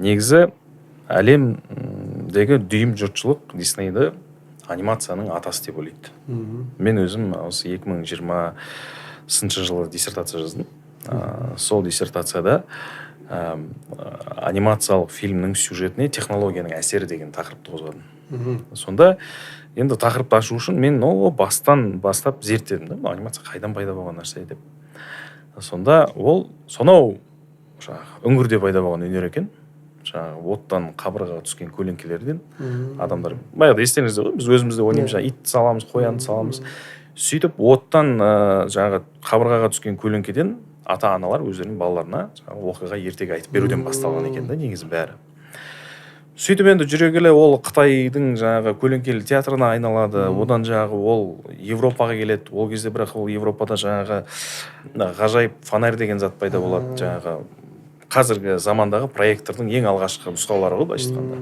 Негізі әлемдегі дүйім жұртшылық Диснейді анимацияның атасы деп ойлайды. Мен өзім осы 2020 жылы диссертация жаздым. Сол диссертацияда анимациялық фильмнің сюжетіне технологияның әсері деген тақырыпты қозғадым. Сонда енді тақырыпты ашу үшін мен бастан бастап зерттедім да, бұл анимация қайдан пайда болған нәрсе деп. Сонда ол сонау жаңағы үңгірде пайда болған өнер екен. Жаңағы оттан қабырғаға түскен көлеңкелерден адамдар баяғыда естеріңізде ғой, біз өзіміз де ойнаймыз, жаңағы ит саламыз, қоянды саламыз. Сөйтіп оттан жаңағы қабырғаға түскен көлеңкеден ата-аналар өздерінің балаларына жаңағы оқиға, ертегі айтып беруден басталған екен да негізі бәрі. Сөйтіп енді жүре келе ол Қытайдың жаңағы көлеңкелі театрына айналады, одан жаңағы ол Европаға келеді. Ол кезде бірақ ол Европада жаңағы ғажайып фонарь деген зат пайда болады, жаңағы қазіргі замандағы проектордың ең алғашқы нұсқалары ғой былайша айтқанда.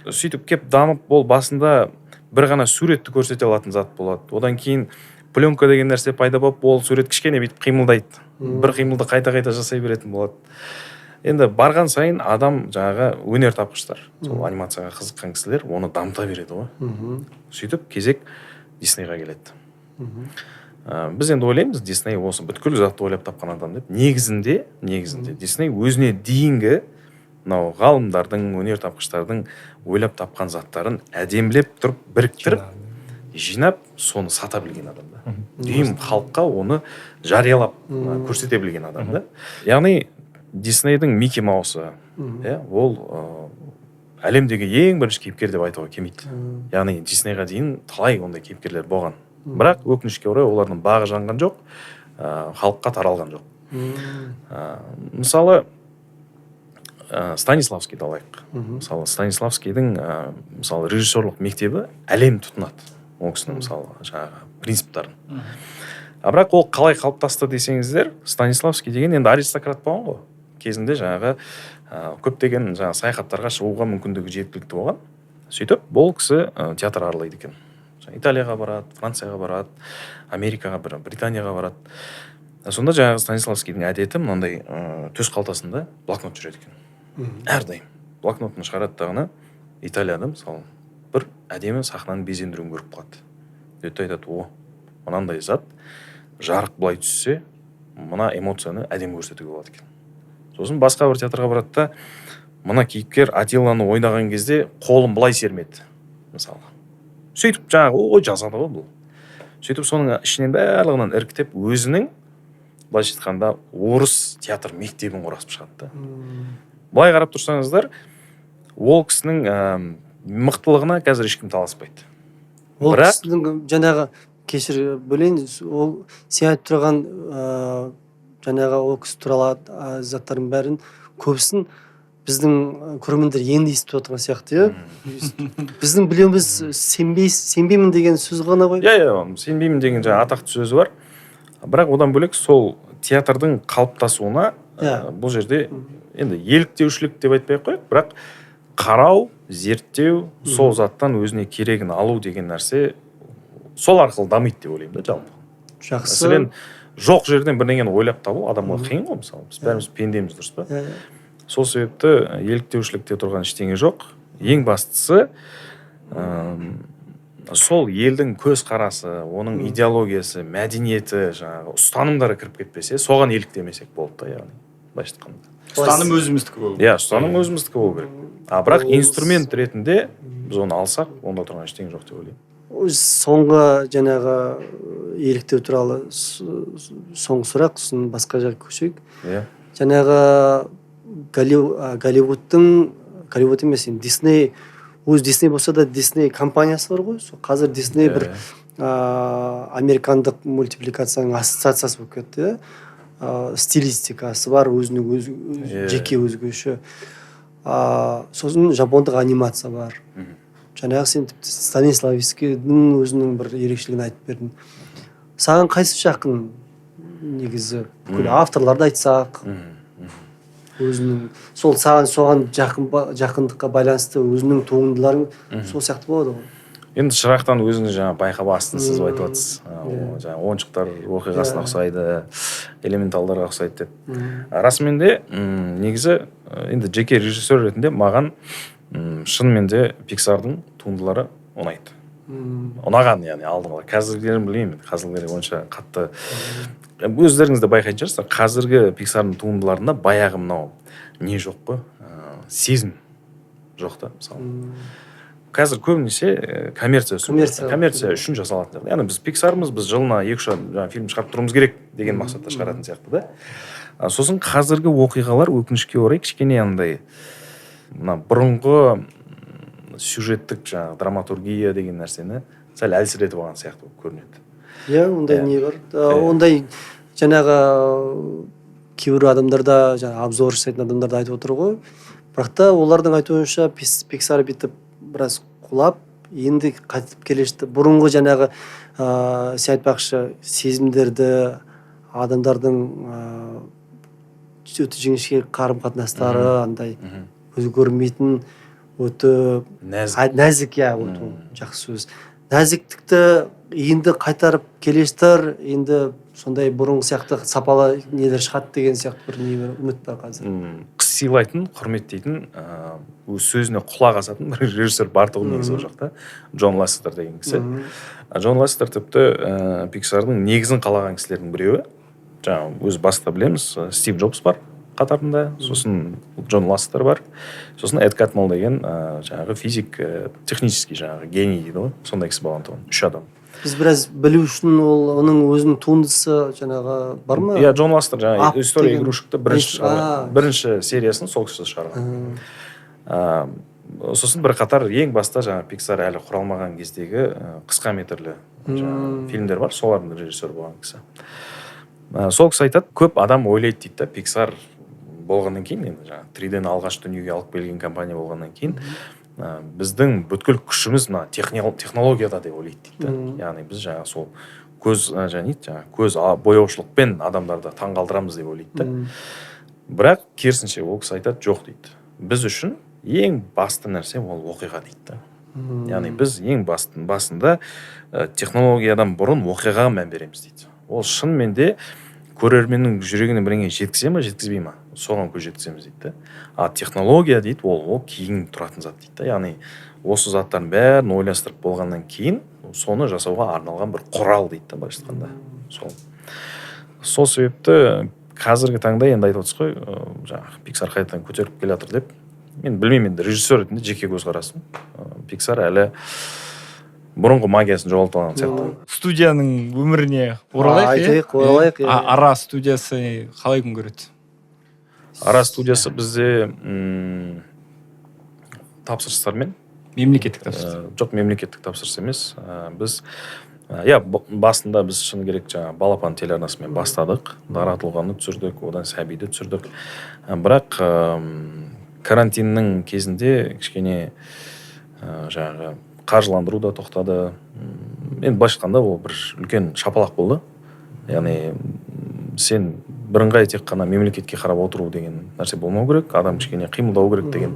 Сөйтіп кеп дамып, ол басында бір ғана суретті көрсете алатын зат болады. Одан кейін пленка деген нәрсе пайда болып, ол сурет кішкене бүйтіп қимылдайды, бір қимылды қайта-қайта жасай беретін болады. Енді барған сайын адам жаңағы өнер тапқыштар, сол анимацияға қызыққан кісілер оны дамыта береді ғой. Сөйтіп кезек Диснейға келеді. Біз енді ойлаймыз, Дисней осы бүткіл затты ойлап тапқан адам деп. Негізінде Дисней өзіне дейінгі мынау ғалымдардың, өнер тапқыштардың ойлап тапқан заттарын әдемілеп тұрып біріктіріп, жинап, соны сата білген адам да. Дүйім халыққа оны жариялап, көрсете білген адам да. Яғни Диснейдің Микки Маусы, ол әлемдегі ең бірінші кейіпкер деп айтуға келмейді. Яғни Диснейға дейін талай ондай кейіпкерлер болған. Бірақ өкінішке орай олардың бағы жанған жоқ, халыққа таралған жоқ. Мысалы, Станиславскийді алайық. Мысалы, Станиславскийдің мысалы режиссерлық мектебі әлем тұтынады. Ол кісінің мысалы жаңағы принциптарын. А бірақ ол қалай қалыптасты десеңіздер, Станиславский деген енді аристократ болған ғой. Кезінде жаңағы көптеген жаңағы саяхаттарға шығуға мүмкіндігі жеткілікті болған. Сөйтіп бұл кісі театр аралайды екен. Италияға барады, Францияға барады, Америкаға, Британияға барады. Сонда жаңағы Станиславскийдің әдеті мынандай, төс қалтасында блокнот жүреді екен. Әрдайым блокнотын шығарады дағыны, Италияда мысалы бір әдемі сахнаны безендіруін көріп қалады. Өте айтады, о, мынандай зат жарық былай түссе, мына эмоцияны әдемі көрсетуге болады екен. Сосын басқа бір театрға барады да, мына кейіпкер Атилланы ойнаған кезде қолын былай сермеді мысалы. Сөйтіп жаңағы ой жазады ғой бұл. Сөйтіп соның ішінен барлығынан іріктеп өзінің былайша айтқанда орыс театр мектебін құрасып шығады да. Былай қарап тұрсаңыздар, ол кісінің мықтылығына қазір ешкім таласпайды. Ол кісінің жаңағы, кешір бөлейін, ол сен айтып тұрған жаңағы ол кісі туралы заттардың бәрін көбісін біздің көрермендер енді естіп отырған сияқты, иә? Біздің білуіміз сенбеймін деген сөз ғана ғой. Иә, сенбеймін деген жаңа атақты сөзі бар. Бірақ одан бөлек сол театрдың қалыптасуына бұл жерде енді еліктеушілік деп айтпай ақ қояйық, бірақ қарау, зерттеу, сол заттан өзіне керегін алу деген нәрсе сол арқылы дамиды деп ойлаймын да жалпы. Жақсы. Мәселен, жоқ жерден бірдеңені ойлап табу адамға қиын ғой мысалы. Біз бәріміз пендеміз, дұрыс па? Сол себепті еліктеушілікте тұрған ештеңе жоқ. Ең бастысы сол елдің көзқарасы, оның идеологиясы, мәдениеті, жаңағы ұстанымдары кіріп кетпесе, соған еліктемесек болды да, яғни былайша айтқанда. Ұстаным өзіміздікі болу керек. Иә, ұстаным өзіміздікі болу керек. А бірақ инструмент ретінде біз оны алсақ, онда тұрған ештеңе жоқ деп ойлаймын. Соңғы жаңағы еліктеу туралы соңғы сұрақ, сосын басқа жаққа көшейік. Иә. Жаңағы Голливудтың, Голливуд емес енді, Дисней, өз Дисней болса да Дисней компаниясы бар ғой. Сол қазір Дисней бір американдық мультипликацияның ассоциациясы болып кетті. Стилистикасы бар, өзінің өз жеке өзгеше. Сосын жапондық анимация бар. Жаңағы сен тіпті Станиславскийдің өзінің бір ерекшелігін айтып бердің. Саған қайсы жақын негізі? Бүкіл авторларды айтсақ. Өзінің сол саған соған жақындыққа байланысты өзінің туындыларың сол сияқты болады ғой. Енді Шырақтан өзіңіз жаңа байқап астын сызып айтып жатсыз. Жаңа ойыншықтар оқиғасына ұқсайды, элементалдарға ұқсайды деп. Расымен де, негізі енді жеке режиссер ретінде маған шынымен де Пиксардың туындылары ұнайды. Ұнаған, яғни алдыңғылар. Қазіргілерін білмеймін, қазіргілер онша қатты. Өздеріңіз де байқайтын шығарсыздар, қазіргі Пиксардың туындыларында баяғы мынау не жоқ қой, сезім жоқ та, мысалы. Қазір көбінесе коммерция үшін жасалатын сияқты. Яғни біз Пиксармыз, біз жылына 2-3 фильм шығарып тұруымыз керек деген мақсатта шығаратын сияқты да. Сосын қазіргі оқиғалар өкінішке орай кішкене андай мына бұрынғы сюжеттік жаңағы драматургия деген нәрсені сәл әлсіретіп алған сияқты болып көрінеді. Иә, ондай не бар. Ондай жаңағы кейбір адамдарда, жаңа обзор жасайтын адамдар да айтып отыр ғой. Бірақ та олардың айтуынша Пиксар бүйтіп біраз құлап, енді қайтып келе жатты. Бұрынғы жаңағы сен айтпақшы сезімдерді, адамдардың өте жіңішке қарым-қатынастары, андай көзге көрінбейтін өте нәзік, иә, өте жақсы сөз. Нәзіктікті енді қайтарып келе жатыр, енді сондай бұрынғы сияқты сапалы нелер шығады деген сияқты бір не бар, үміт бар қазір. Сыйлайтын, құрметтейтін, өз сөзіне құлақ асатын бір режиссер бар тұғын негізі ол жақта. Джон Лассетер деген кісі. Джон Лассетер тіпті Пиксардың негізін қалаған кісілердің біреуі. Жаңа өз баста білеміз, Стив Джобс бар қатарында, сосын Джон Лассетер бар, сосын Эд Катмелл деген жаңағы физик, технический жаңағы гений дейді ғой, сондай кісі болған тұғын. 3 адам. Біз біраз білу үшін ол оның өзінің туындысы жаңағы бар ма? Иә, Джон Лассетер жаңағы История игрушекті бірінші сериясын сол кісі шығарған. Сосын бір қатар ең баста жаңа Пиксар әлі құралмаған кездегі қысқа метрлі жаңағы фильмдер бар, солардың режиссері болған кісі. Сол кісі айтады, көп адам ойлайды дейді да, Пиксар болғаннан кейін, енді жаңа 3D-ні алғаш дүниеге алып келген компания болғаннан кейін, біздің бүткіл күшіміз мына технологияда деп ойлайды дейді да. Яғни біз жаңа сол көз, жаңа көз бояушылықпен адамдарды таңғалдырамыз деп ойлайды да. Бірақ керісінше ол кісі айтады, жоқ дейді. Біз үшін ең басты нәрсе ол оқиға дейді да. Яғни біз ең басында технологиядан бұрын оқиғаға мән береміз дейді. Ол шынымен де көрерменнің жүрегіне бірдеңе жеткізе ме, жеткізбей ме, соған көз жеткіземіз дейді да. А технология дейді, ол кейін тұратын зат дейді да. Яғни осы заттардың бәрін ойластырып болғаннан кейін соны жасауға арналған бір құрал дейді да, былайша айтқанда. Сол себепті қазіргі таңда енді айтып отырсыз ғой, жаңағы Пиксар қайтадан көтеріліп келе жатыр деп. Мен білмеймін, енді режиссер ретінде жеке көзқарасым, Пиксар әлі бұрынғы магиясын жоғалтып алған сияқты. Студияның өміріне оралайық, оралайық. Ара студиясы қалай күн көреді? Ара студиясы бізде тапсырыстармен. Мемлекеттік тапсырыс? Жоқ, мемлекеттік тапсырыс емес. Біз иә, басында біз шыны керек жаңа Балапан телеарнасымен бастадық. Дара тұлғаны түсірдік, одан Сәбиді түсірдік. Бірақ карантиннің кезінде кішкене жаңағы қаржыландыру да тоқтады. Енді былайша айтқанда ол бір үлкен шапалақ болды. Яғни сен бірыңғай тек қана мемлекетке қарап отыру деген нәрсе болмау керек, адам кішкене қимылдау керек деген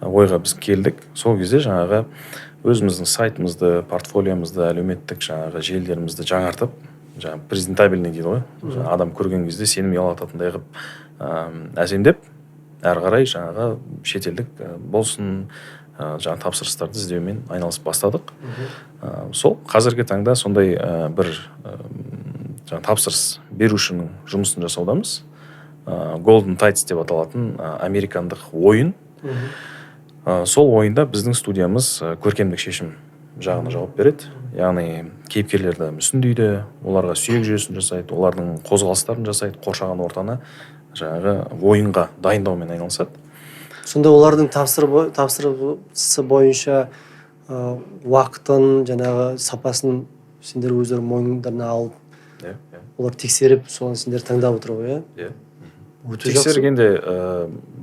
ойға біз келдік. Сол кезде жаңағы өзіміздің сайтымызды, портфолиомызды, әлеуметтік жаңағы желілерімізді жаңартып, жаңағы презентабельный дейді ғой, адам көрген кезде сенім ұялататындай қылып әсемдеп, әрі қарай жаңағы шетелдік болсын, жаңа тапсырыстарды іздеумен айналысып бастадық. Сол қазіргі таңда сондай бір жаңа тапсырыс берушінің жұмысын жасаудамыз. Golden Tights деп аталатын американдық ойын. Сол ойында біздің студиямыз көркемдік шешім жағына жауап береді. Яғни кейіпкерлерді мүсіндейді, оларға сүйек жүйесін жасайды, олардың қозғалыстарын жасайды, қоршаған ортаны жаңағы ойынға дайындаумен айналысады. Сонда олардың тапсырысы бойынша уақытын, жаңағы сапасын сендер өздерің мойындарына алып, олар тексеріп, соны сендер таңдап отыр ғой, иә? Иә. Тексергенде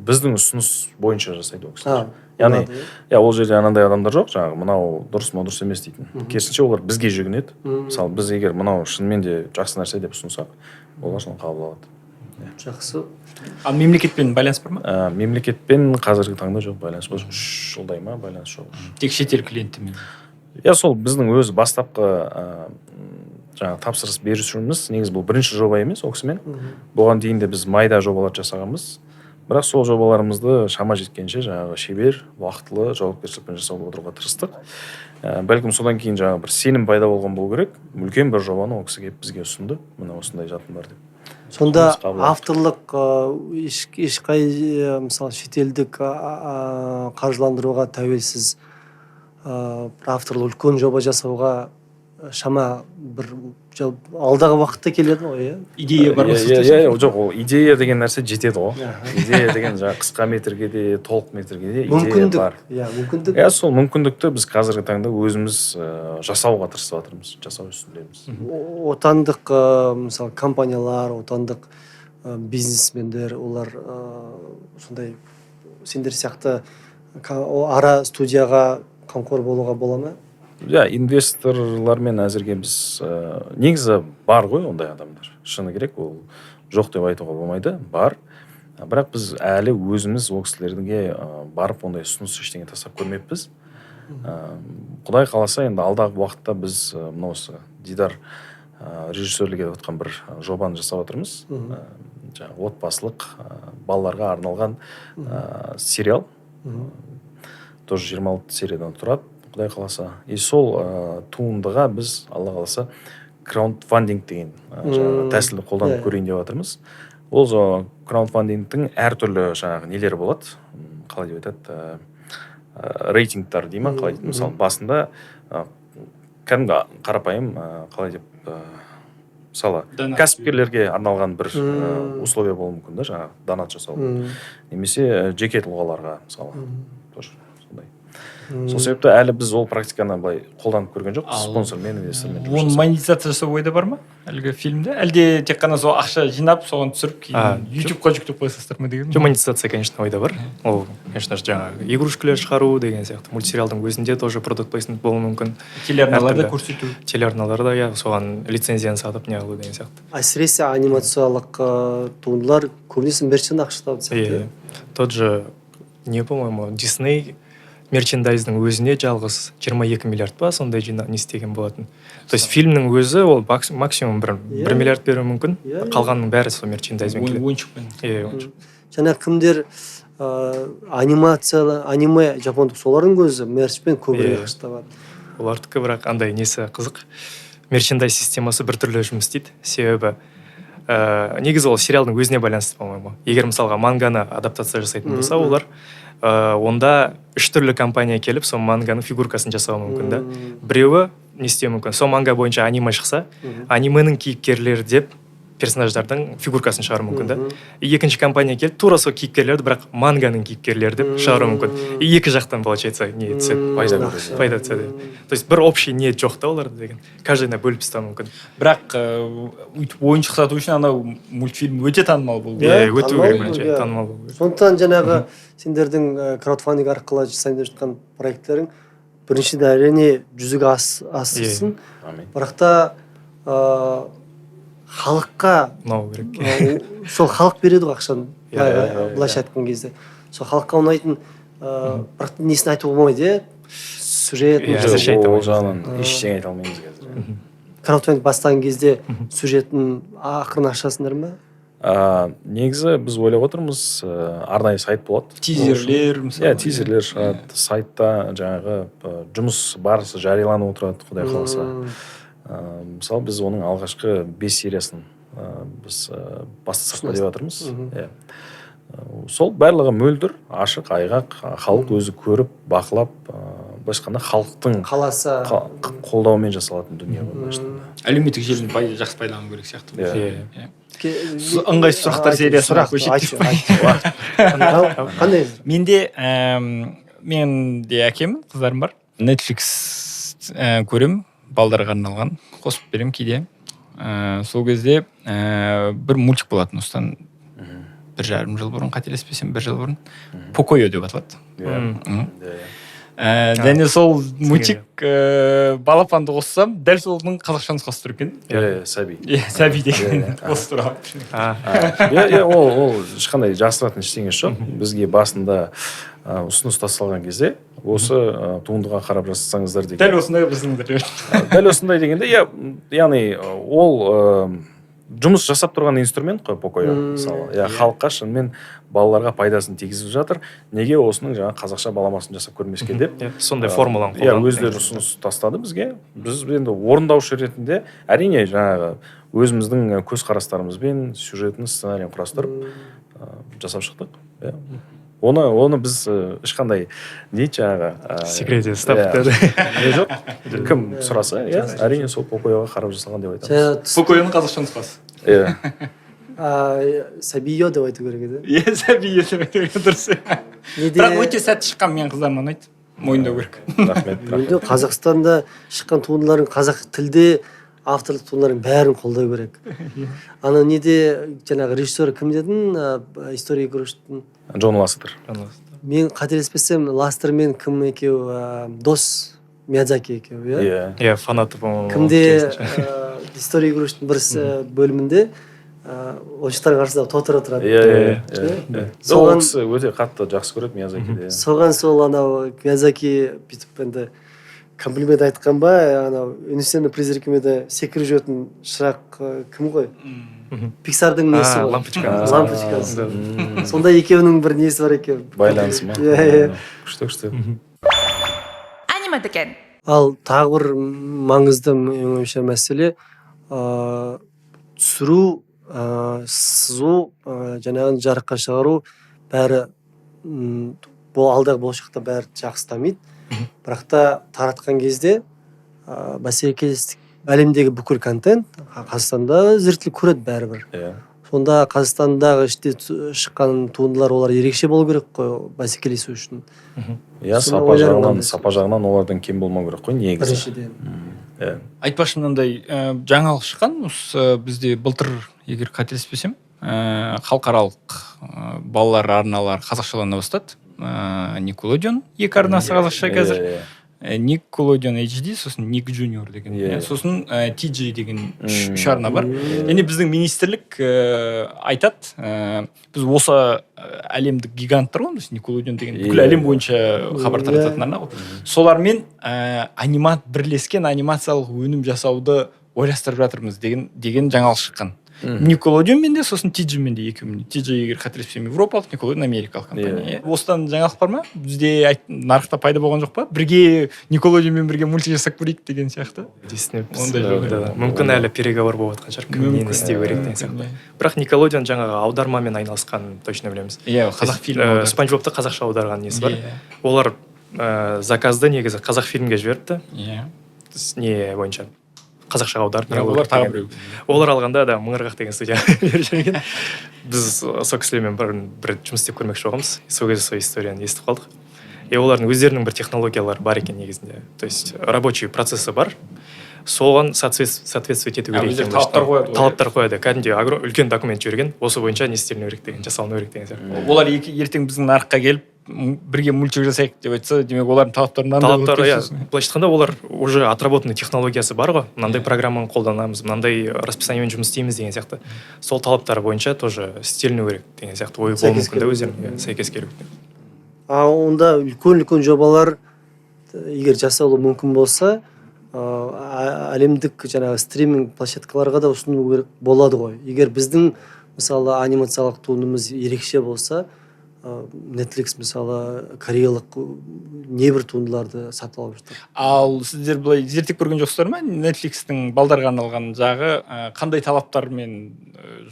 біздің ұсыныс бойынша жасайды ол кісілер. Яғни, иә, ол жерде анандай адамдар жоқ, жаңағы мынау дұрыс, мынау дұрыс емес дейтін. Керісінше олар бізге жүгінеді. Мысалы, біз егер мынау шынымен де жақсы нәрсе деп ұсынсақ, олар соны қабыл алады. Жақсы. Ал мемлекетпен байланыс бар ма? Мемлекетпен қазіргі таңда жоқ байланыс. 3 жылдай ма байланыс жоқ. Тек шетел клиентімен. Иә, сол біздің өз бастапқы жаңағы тапсырыс берушіміз, негізі бұл бірінші жоба емес ол кісімен. Бұған дейін де біз майда жобалар жасағанбыз. Бірақ сол жобаларымызды шама жеткенше жаңағы шебер, уақытылы, жауапкершілікпен жасап отыруға тырыстық. Бәлкім содан кейін жаңағы бір сенім пайда болған болу керек. Үлкен бір жобаны ол кісі келіп бізге ұсынды. Міне осындай затым бар деп. Сонда авторлық ешқай мысалы шетелдік қаржыландыруға тәуелсіз бір авторлық үлкен жоба жасауға шама бір алдағы уақытта келеді ғой, иә? Идея бар ма? Иә, жоқ, ол идея деген нәрсе жетеді ғой. Идея деген жаңағы қысқа метрге де, толық метрге де идея бар. Иә, мүмкіндік. Иә, сол мүмкіндікті біз қазіргі таңда өзіміз жасауға тырысып жатырмыз, жасау үстіндеміз. Отандық мысалы компаниялар, отандық бизнесмендер, олар сондай сендер сияқты ара студияға қамқор болуға бола ма? Иә, инвесторлармен әзірге біз негізі бар ғой ондай адамдар. Шыны керек, ол жоқ деп айтуға болмайды, бар. Бірақ біз әлі өзіміз ол кісілерге барып ондай ұсыныс ештеңе тастап көрмеппіз. Құдай қаласа, енді алдағы уақытта біз мына осы Дидар режиссерлік етіп отқан бір жобаны жасап жатырмыз. Жаңағы отбасылық балаларға арналған сериал. Тоже 26 сериядан тұрады. Құдай қаласа. И сол туындыға біз, Алла қаласа, краундфандинг деген жаңағы тәсілді қолданып көрейін деп жатырмыз. Ол краундфандингтің әртүрлі жаңағы нелері болады. Қалай деп айтады, рейтингтар дей ма, қалай дейді. Мысалы, басында кәдімгі қарапайым, қалай деп, мысалы, кәсіпкерлерге арналған бір условия болуы мүмкін да, жаңағы донат жасау. Немесе жеке тұлғаларға, мысалы, тоже. Сол себепті әлі біз ол практиканы былай қолданып көрген жоқпыз, спонсормен, инвестормен. Оны монетизация жасау ойда бар ма әлгі фильмде? Әлде тек қана сол ақша жинап, соған түсіріп, кейін YouTube-қа жүктеп қоясыздар ма деген? Жоқ, монетизация, конечно, ойда бар. Ол, конечно, жаңағы игрушкалар шығару деген сияқты. Мультсериалдың өзінде тоже продукт плейсмент болуы мүмкін. Телеарналарда көрсету. Телеарналарда, иә, соған лицензияны сатып не қылу деген сияқты. Әсіресе анимациялық туындылар көбінесе мерчтен ақша табады сияқты. Тот же, не, по-моему, Disney мерчендайздің өзіне жалғыз 22 миллиард па сондай не істеген болатын. То есть фильмнің өзі ол максимум 1 миллиард беруі мүмкін, қалғанның бәрі сол мерчендайзбен келеді. Ойыншықпен. Иә, ойыншық. Жаңа кімдер анимация, аниме жапондық, солардың өзі мерчпен көбірек ақша табады. Олардікі бірақ андай несі қызық. Мерчендайз системасы біртүрлі жұмыс істейді. Себебі негізі ол сериалдың өзіне байланысты, по-моему. Егер мысалға манганы адаптация жасайтын болса, олар онда 3 түрлі компания келіп, сол манганың фигуркасын жасауы мүмкін да. Біреуі не істеуі мүмкін? Сол манга бойынша аниме шықса, анименің кейіпкерлері деп персонаждардың фигуркасын шығаруы мүмкін да. И екінші компания келіп, тура сол кейіпкерлерді, бірақ манганың кейіпкерлері деп шығаруы мүмкін. И екі жақтан, получается, не түседі, пайда түседі. То есть бір общий ниет жоқ та оларда деген. Каждыйына бөліп тастауы мүмкін. Бірақ өйтіп ойыншық сату үшін анау мультфильм өте танымал болу керек. Өту керек, танымал болу керек. Сондықтан жаңағы сендердің краудфандинг арқылы жасайын деп жатқан проекттерің біріншіден әрине жүзеге ассын. Бірақ та халыққа ұнау керек. Сол халық береді ғой ақшаны, былайша айтқан кезде. Сол халыққа ұнайтын, бірақ несін айтуға болмайды, иә? Сюжет, ол жағынан ештеңе айта алмаймыз қазір. Краудфандинг бастаған кезде сюжетін ақырын ашасыңдар ма? Негізі біз ойлап отырмыз, арнайы сайт болады. Тизерлер мысалы. Иә, тизерлер шығады. Сайтта жаңағы жұмыс барысы жарияланып отырады, Құдай қаласа. Мысалы, біз оның алғашқы 5 сериясын біз бастасақ па деп жатырмыз. Сол барлығы мөлдір, ашық, айғақ, халық өзі көріп, бақылап, былайша айтқанда халықтың қаласа қолдауымен жасалатын дүние ғой, былайша айтқанда. Әлеуметтік желіні жақсы пайдалану керек сияқты. Иә. Ыңғайсыз сұрақтар сериясына көшейік. Қандай? Менде мен де әкемін, қыздарым бар. Netflix көремін, балдарға арналған, қосып беремін кейде. Сол кезде бір мультик болатын осыдан 1,5 жыл бұрын, қателеспесем 1 жыл бұрын, Покойо деп аталады. Және сол мультик балапанды қоссам, дәл солдың қазақша нұсқасы тұр екен. Иә, Сәби. Иә, Сәби деген осы туралы. Иә, ол ешқандай жасыратын ештеңесі жоқ. Бізге басында ұсыныс тасталған кезде осы туындыға қарап жасасаңыздар деген. Дәл осындай қылып. Дәл осындай дегенде, иә, яғни ол жұмыс жасап тұрған инструмент қой Покойо, мысалы. Иә, халыққа шынымен балаларға пайдасын тигізіп жатыр. Неге осының жаңа қазақша баламасын жасап көрмеске деп. Сондай формуланы қолданып. Иә, өздері ұсыныс тастады бізге. Біз енді орындаушы ретінде әрине жаңағы өзіміздің көзқарастарымызбен сюжетін, сценарийін құрастырып жасап шықтық. Иә. Оны біз ешқандай не жаңағы секретте ұстап не жоқ. Кім сұраса, иә, әрине сол Покойоға қарап жасалған деп айтамыз. Покойоның қазақша нұсқасы. Иә. Сәбио деп айту керек еді. Иә, Сәбио деп айту керек, дұрыс. Бірақ өте сәтті шыққан, мен қыздарыма ұнайды. Мойындау керек. Рахмет. Енді Қазақстанда шыққан туындылардың қазақ тілде авторлық туындылардың бәрін қолдау керек. Ана неде жаңағы режиссер кім дедің? История игрушек-тің Джон Лассетер. Мен қателеспесем, Лассетер мен кім екеу дос, Миядзаки екеуі, иә? Иә, фанаты, по-моему. Кімде История игрушек-тің бір бөлімінде ойыншықтардың арасында Тоторо тұрады. Иә, иә. Сол кісі өте қатты жақсы көреді Миядзакиді. Соған сол анау Миядзаки бүйтіп енді комплимент айтқан ба, анау Үністеннің призракімен де секіріп жүретін шырақ кім ғой? Пиксардың несі ғой? Лампочка. Лампочкасы. Сонда екеуінің бір несі бар екен. Байланысы ма? Иә, иә. Күшті, күшті. Аниме дүкен. Ал тағы бір маңызды менің ойымша мәселе түсіру, сызу, жаңағы жарыққа шығару бәрі бұл алдағы болашақта бәрі жақсы дамиды. Бірақ та таратқан кезде бәсекелестік әлемдегі бүкіл контент Қазақстанда зерттеліп көреді бәрібір. Сонда Қазақстандағы іште шыққан туындылар олар ерекше болу керек қой бәсекелесу үшін. Иә, сапа жағынан олардан кем болмау керек қой негізі. Біріншіден. Айтпақшы, мынандай жаңалық шыққан осы бізде былтыр, егер қателеспесем, халықаралық балалар арналары қазақшалана бастады. Nickelodeon екі арнасы қазақша қазір. Nickelodeon HD, сосын Nick Junior деген, сосын TJ деген үш арна бар. Және біздің министрлік айтады, біз осы әлемдік гиганттар ғой, Nickelodeon деген бүкіл әлем бойынша хабар тарататын арна ғой. Солармен бірлескен анимациялық өнім жасауды ойластырып жатырмыз деген жаңалық шыққан. Nickelodeon-мен де, сосын TJ-мен де, екеуімен. TJ, егер қателеспесем, европалық, Nickelodeon америкалық компания. Осыдан жаңалық бар ма? Бізде нарықта пайда болған жоқ па? Бірге Nickelodeon-мен бірге мультик жасап көрейік деген сияқты. Ондай жоқ. Мүмкін әлі переговор болып жатқан шығар, кім нені істеу керек деген сияқты. Бірақ Nickelodeon жаңағы аудармамен айналысқанын точно білеміз. Иә, қазақ фильмі. Спанч Бобты қазақша аударған несі бар. Олар заказды негізі қазақ фильмге жіберіпті. Иә. Не бойынша қазақшаға аударып. Олар тағы біреу. Олар алғанда да Мыңырғақ деген студия беріп жіберген. Біз сол кісілермен бір жұмыс істеп көрмекші болғанбыз. Сол кезде сол историяны естіп қалдық. И олардың өздерінің бір технологиялары бар екен негізінде. То есть рабочий процесі бар. Соған соответствовать ету керек. Өздері талаптар қояды. Талаптар қояды. Кәдімгідей үлкен документ жіберген. Осы бойынша не істеліну керек деген, жасалыну керек деген сияқты. Олар ертең біздің нарыққа келіп бірге мультик жасайық деп айтса, демек олардың талаптары мынандай болып Талаптары, иә. кетсін. Былайша айтқанда, олар уже отработанный технологиясы бар ғой. Мынандай программаны қолданамыз, мынандай расписаниемен жұмыс істейміз деген сияқты. Сол талаптар бойынша тоже істеліну керек деген сияқты ой болуы Сәйкес мүмкін да келу. өздеріне, сәйкес келу. А онда үлкен-үлкен жобалар егер жасалуы мүмкін болса, әлемдік жаңағы стриминг площадкаларға да ұсыну керек болады ғой. Егер біздің мысалы анимациялық туындымыз ерекше болса, Netflix мысалы кореялық небір туындыларды сатып алып жатыр. Ал сіздер былай зерттеп көрген жоқсыздар ма? Netflixтің балдарға арналған жағы қандай талаптармен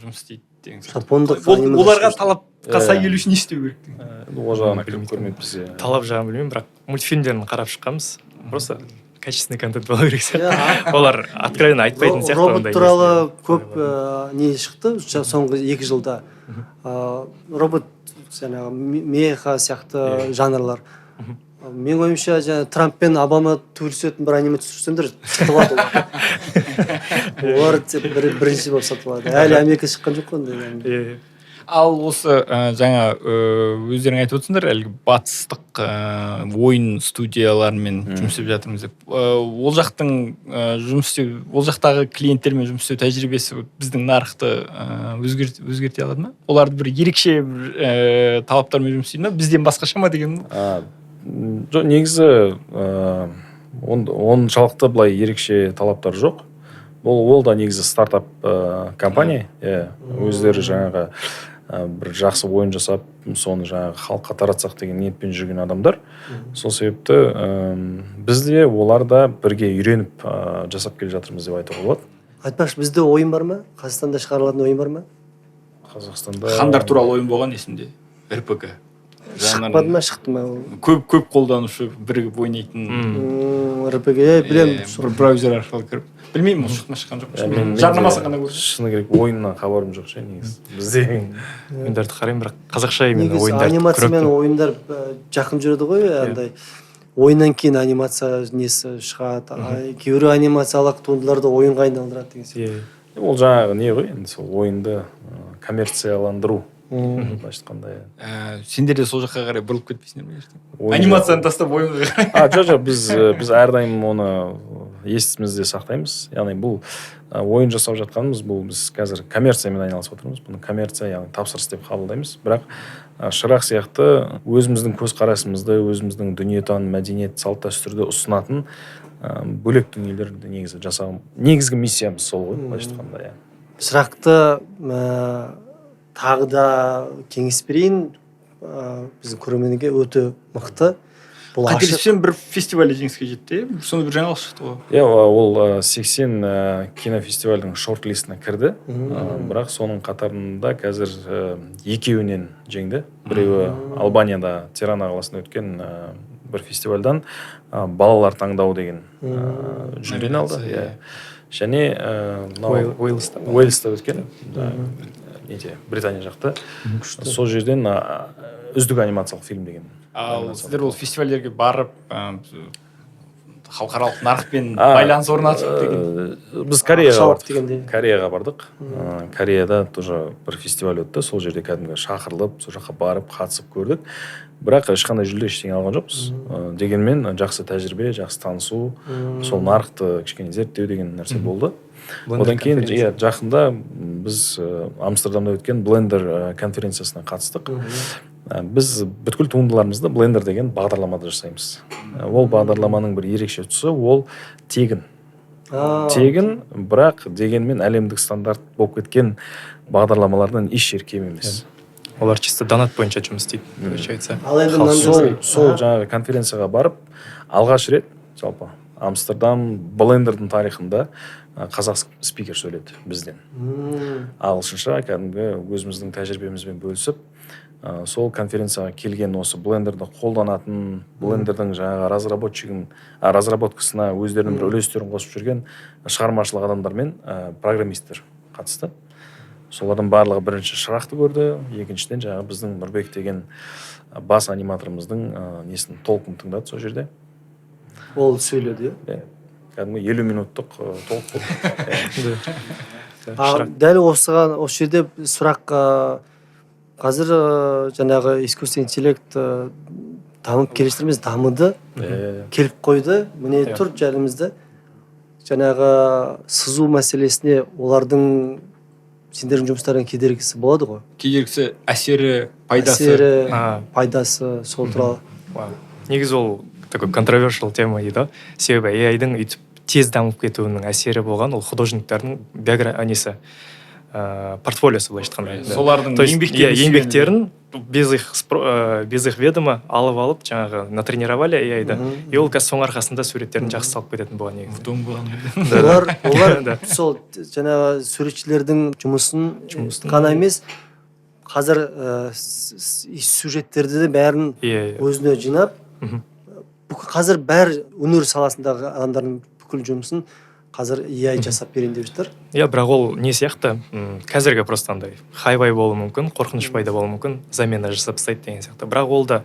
жұмыс істейді деген сияқты. Жапондық Оларға талапқа сай келу үшін не істеу керек деген? Ол жағын кіріп көрмеппіз. Талап жағын білмеймін, бірақ мультфильмдерін қарап шыққанбыз. Просто качественный контент болу керек сияқты. Иә, Олар откровенно айтпайтын сияқты. Робот туралы көп не шықты соңғы 2 жылда. Робот жаңағы меха сияқты жанрлар. Менің ойымша, жаңа Трамп пен Обама төбелесетін бір аниме түсірсеңдер, сатып алады олар. Олар бірінші болып сатып алады. Әлі Америка шыққан жоқ қой ондай. Ал осы жаңа өздерің айтып отырсыңдар, әлгі батыстық ойын студияларымен жұмыс істеп жатырмыз деп. Ол жақтың жұмыс істеу, ол жақтағы клиенттермен жұмыс істеу тәжірибесі біздің нарықты өзгерте алады ма? Оларды бір ерекше бір талаптармен жұмыс істейді ма, бізден басқаша ма деген? Жоқ, негізі оншалықты былай ерекше талаптар жоқ. Ол да негізі стартап компания, иә. Өздері жаңағы бір жақсы ойын жасап, соны жаңағы халыққа таратсақ деген ниетпен жүрген адамдар. Сол себепті біз де, олар да бірге үйреніп, жасап келе жатырмыз деп айтуға болады. Айтпақшы, бізде ойын бар ма? Қазақстанда шығарылатын ойын бар ма? Қазақстанда Хандар туралы ойын болған есімде, РПГ. Шықпады ма, шықты ма ол? Көп көп қолданушы бірігіп ойнайтын. РПГ, иә, білемін. Бір браузер арқылы кіріп. Білмеймін, ол шықты ма, шыққан жоқ па. Иә, мен Жарнамасын де ғана көрдім. Шыны керек, ойыннан хабарым жоқ ше негізі бізде. Ойындарды қараймын, бірақ қазақша именно Негізі ойындарды анимация мен көріппін. ойындар жақын жүреді ғой. Андай ойыннан кейін анимация несі шығады, кейбіреу анимациялық туындыларды ойынға айналдырады деген сияқты. Ол жаңағы не ғой енді, сол ойынды коммерцияландыру, былайша айтқанда, иә. Сендер де сол жаққа қарай бұрылып кетпейсіңдер ме ертең? Ойын Анимацияны тастап, ойынға қарай. А, жоқ, біз әрдайым оны есімізде сақтаймыз. Яғни бұл ойын жасап жатқанымыз, бұл біз қазір коммерциямен айналысып отырмыз. Бұны коммерция, яғни тапсырыс деп қабылдаймыз. Бірақ Шырақ сияқты өзіміздің көзқарасымызды, өзіміздің дүниетаным, мәдениет, салт дәстүрді ұсынатын бөлек дүниелер негізі жасау негізгі миссиямыз сол ғой, былайша айтқанда, иә. Шырақты тағы да кеңес берейін біздің көрерменге: өте мықты бұл, ашық. Қателеспесем, бір фестивальде жеңіске жетті, иә? Сондай бір жаңалық шықты ғой. Иә, ол 80 кинофестивальдің шорт листіне кірді. Бірақ соның қатарында қазір екеуінен жеңді. Біреуі Албанияда, Тирана қаласында өткен бір фестивальдан «Балалар таңдауы» деген жүлдені алды. Номинация, иә. Және мынау Уэльста. Уэльста өткен, неде, Британия жақта, сол жерден «Үздік анимациялық фильм» деген Ал номинация. сіздер ол фестивальдерге барып, халықаралық нарықпен А, байланыс орнатып деген? Біз Кореяға Ақша алып бардық. дегендей. Кореяға бардық. Кореяда тоже бір фестиваль өтті. Сол жерде кәдімгі шақырылып, сол жаққа барып, қатысып көрдік. Бірақ ешқандай жүлде, ештеңе алған жоқпыз. Дегенмен жақсы тәжірибе, жақсы танысу, сол нарықты кішкене зерттеу деген нәрсе болды. Одан кейін, иә, жақында біз Амстердамда өткен Блендер конференциясына қатыстық. Біз бүткіл туындыларымызды Блендер деген бағдарламада жасаймыз. Ол бағдарламаның бір ерекше тұсы: ол тегін. Тегін, бірақ дегенмен әлемдік стандарт болып кеткен бағдарламалардан еш жер кем емес. Олар чисто донат бойынша жұмыс істейді, получается. Ал енді Халық мынандай- Сол жаңағы конференцияға барып, алғаш рет жалпы Амстердам Блендердің тарихында қазақ спикер сөйледі бізден. Ағылшынша, кәдімгі өзіміздің тәжірибемізбен бөлісіп, сол конференцияға келген осы Блендерді қолданатын, Блендердің жаңағы разработчигін, разработкасына өздерінің бір үлестерін қосып жүрген шығармашылық адамдар мен программисттер қатысты. Солардың барлығы бірінші Шырақты көрді, екіншіден жаңағы біздің Нұрбек деген бас аниматорымыздың несін, толкын тыңдады сол жерде. Ол сөйледі, иә? Иә, кәдімгі 50 минуттық толк болды. Иә. А, дәл осыған, осы жерде сұрақ: қазір жаңағы искусственный интеллект дамып келе жатыр емес, дамыды, келіп қойды міне, тұр жанымызда. Жаңағы сызу мәселесіне олардың, сендердің жұмыстарың кедергісі болады ғой? Кедергісі, әсері, пайдасы. Әсері, А. пайдасы, сол туралы. Вау. Негізі ол такой controversial тема дейді ғой, себебі AI-дың өйтіп тез дамып кетуінің әсері болған ол художниктардың несі, портфолиосы, былайша айтқанда. Да. Солардың То есть, еңбектерін иә, еңбектерін без их ведома алып, жаңағы натренировали AI-ды, и ол қазір соның арқасында суреттерін жақсы салып кететін болған негізі. Дом болған. Олар Да. сол жаңағы суретшілердің жұмысын Жұмысын. ғана емес, қазір сюжеттерді де бәрін иә иә өзіне жинап, қазір бәрі өнер саласындағы адамдардың бүкіл жұмысын қазір AI жасап берейін деп жатыр. Иә, бірақ ол не сияқты, қазіргі просто андай хайп болуы мүмкін, қорқыныш пайда болуы мүмкін, замена жасап тастайды деген сияқты. Бірақ ол да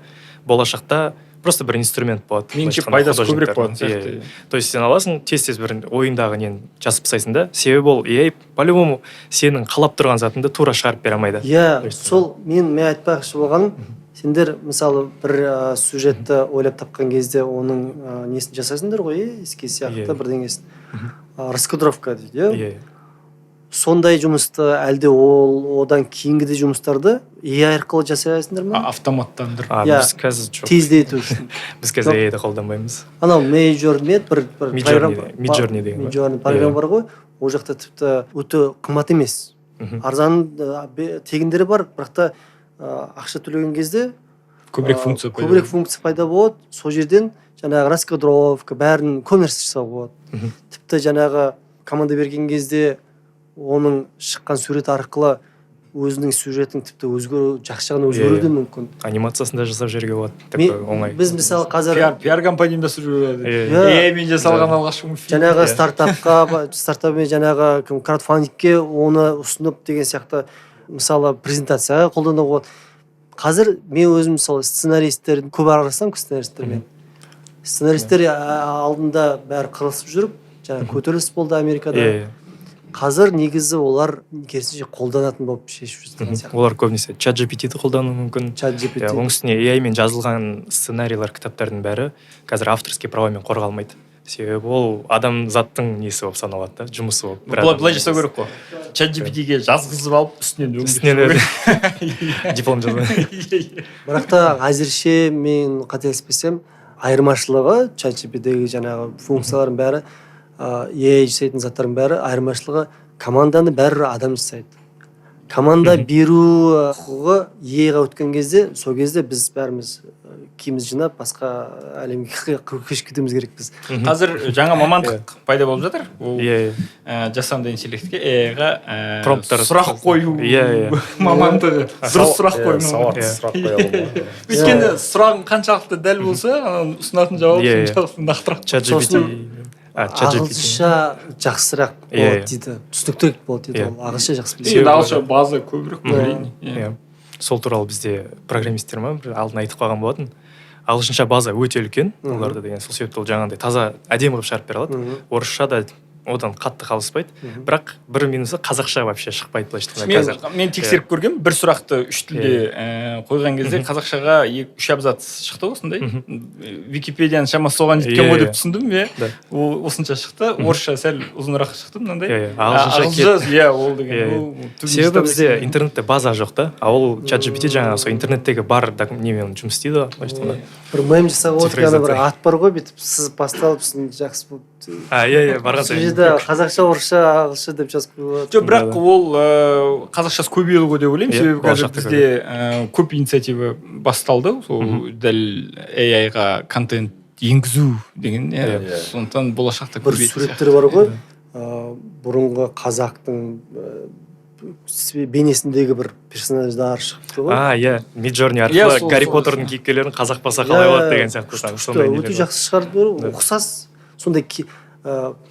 болашақта Просто бір инструмент болады. Меніңше, Былайша айтқанда, пайдасы көбірек художниктердің. болатын сияқты. Иә. То есть сен аласың, тез тез бір ойыңдағы нені жазып тастайсың да, себебі ол AI по-любому сенің қалап тұрған затыңды тура шығарып бере алмайды. Иә. То есть- Сол мен айтпақшы болғаным, сендер, мысалы, бір сюжетті ойлап тапқан кезде оның несін жасайсыңдар ғой, иә, эскиз сияқты Иә. бірдеңесін. Раскадровка дейді, иә. Иә. Сондай жұмысты, әлде ол одан кейінгі де жұмыстарды AI арқылы жасайсыңдар ма? Автоматтандырып. А, Иә. біз қазір жоқ. Тездету үшін. Біз қазір AI-ді қолданбаймыз. Анау Мейджор ме, бір Midjourney программа. Midjourney деген ба? Midjourney программа Иә. бар ғой, ол жақта тіпті өте қымбат емес, арзан, тегіндері бар, бірақ та ақша төлеген кезде Көбірек функция пайда көбірек болады. функция пайда болады. Сол жерден жаңағы раскадровка, бәрін, көп нәрсе жасауға болады. Тіпті жаңағы команда берген кезде оның шыққан сурет арқылы өзінің сюжетін тіпті өзгеру, жақсы жағына өзгеруі де Иә. мүмкін. Анимациясын да жасап жіберуге болады. Мен- Такой оңай. Біз, мысалы, қазір Пиар компания ұйымдастырып жібереді. Иә. Иә. Е, мен жасалған алғашқы мультфильм. Жаңағы Иә. стартапқа, стартапмен, жаңағы кім, краудфандингке оны ұсынып деген сияқты, мысалы, презентацияға қолдануға болады. Қазір мен өзім, мысалы, сценаристтер көп араласамын, сценаристтермен. Сценаристтер алдында бәрі қырылысып жүріп, жаңағы көтеріліс болды Америкада. Иә. Қазір негізі олар керісінше қолданатын болып шешіп жатқан сияқты. Олар көбінесе чат GPT-ді қолдануы мүмкін. Чат GPT. Иә, оның үстіне AI мен жазылған сценарийлер, кітаптардың бәрі қазір авторский правамен қорғалмайды, себебі ол адамзаттың несі болып саналады да, жұмысы болып бір Былай адамның былай жасау несі. керек қой: чат GPT-ге жазғызып алып, үстінен өңдеп Үстінен шығу керек. Диплом жазу. Бірақ та әзірше, мен қателеспесем, айырмашылығы чат GPT-дегі жаңағы функциялардың бәрі, AI жасайтын заттардың бәрі, айырмашылығы команданы бәрібір адам жасайды. Команда беру құқығы AI-ға өткен кезде, сол кезде біз бәріміз киімімізді жинап, басқа әлемге көшіп кетуіміз керекпіз. Қазір жаңа мамандық пайда болып жатыр, ол Иә, иә. Жасанды интеллектке, AI-ға Промпттар. сұрақ қою Иә, иә. мамандығы, дұрыс сұрақ қою Иә, мамандығы. сауатты Иә. сұрақ қоя алу ғой. Өйткені сұрағың қаншалықты дәл болса, ананың ұсынатын жауабы Иә, иә. соншалықты нақтырақ. Чат GPT. Сосын А, чат GPT. ағылшынша жақсырақ Иә, болады иә. дейді, түсініктірек болады дейді. Иә. Ол ағылшынша жақсы біледі. Енді ағылшынша база көбірек қой, Иә. әрине. Иә. Иә, сол туралы бізде программисттер ма, бір алдын айтып қалған болатын: ағылшынша база өте үлкен оларда деген. Сол себепті ол жаңағындай таза, әдемі қылып шығарып бере алады. Орысша да одан қатты қалыспайды, бірақ бір минусы — қазақша вообще шықпайды, былайша айтқанда, Мен, қазір. мен тексеріп көргем, бір сұрақты үш тілде қойған кезде қазақшаға екі үш абзац шықты осындай. Википедияның шамасы соған жеткен Иә, ғой деп иә. түсіндім, иә. Да. Ол осынша шықты, орысша сәл ұзынырақ шықты мынандай. Иә, иә. Ағылшынша Ағылшынша, иә, ол деген Иә, иә. ол түбін Себебі бізде жеті. интернетте база жоқ та, а ол чат GPT жаңағы сол интернеттегі бар немен жұмыс істейді ғой, былайша айтқанда. Бір мем жасауға болады, ана бір Цифровизация. ат бар ғой, бүйтіп сызып басталып, сосын жақсы болып А, иә, барған сол сайын. жерде қазақша, орысша, ағылшынша деп жазып қоюға болады. Жоқ, бірақ Да, да. ол қазақшасы көбейеді ғой деп ойлаймын, Иә, себебі қазір болашақта бізде көп инициатива басталды сол дәл AI-ға контент енгізу деген, иә. Иә. Сондықтан болашақта Бір көбейетін суреттер бар ғой, бұрынғы қазақтың бейнесіндегі бір персонаждар шықты ғой. А, иә, Midjourney Иә, арқылы сол- Гарри сол- Поттердің кейіпкерлерін қазақ болса қалай Иә, болады деген сияқты, күшті, там күшті, сондай нелер өте бар. жақсы шығарды ғой. Да. Ұқсас сондай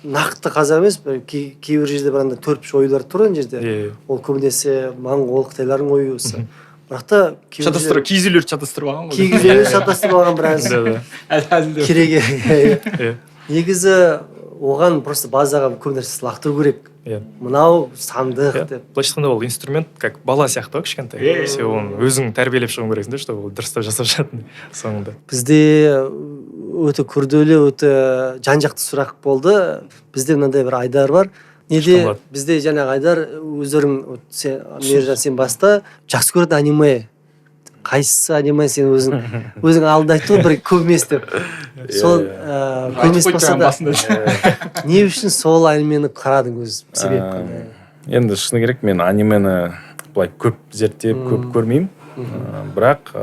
нақты қазақ емес, бір кейбір жерде бір андай төртбұрыш оюлар тұр ана жерде. Иә, иә. Ол көбінесе моңғол, қытайлардың оюсы, бірақ та кейбір Шатастырып, киіз үйлерді шатастырып алған ғой. Киіз үйлерді шатастырып алған біраз. Да, да. Әзілдеу. Керек. Иә. Негізі оған просто базаға көп нәрсе лақтыру керек, Иә. мынау сандық Иә. деп. Былайша айтқанда, ол инструмент как бала сияқты ғой, кішкентай. Иә, иә. Сен оны өзің тәрбиелеп шығуың керексің да, чтобы ол дұрыстап жасап шығатын соңында. Бізде өте күрделі, өте жан жақты сұрақ болды. Бізде мынандай бір айдар бар неде Қымбат. бізде жаңағы айдар, өздерің, вот сен, Мейіржан, сен баста, жақсы көретін аниме қайсысы? Аниме сен өзің алдында айттың ғой, бір көп емес деп. Сол Иә, көп емес Айтып болса қойды да, басында. не үшін сол анимені қарадың өзі, себеп қандай? Енді шыны керек, мен анимені былай көп зерттеп, көп көрмеймін. Бірақ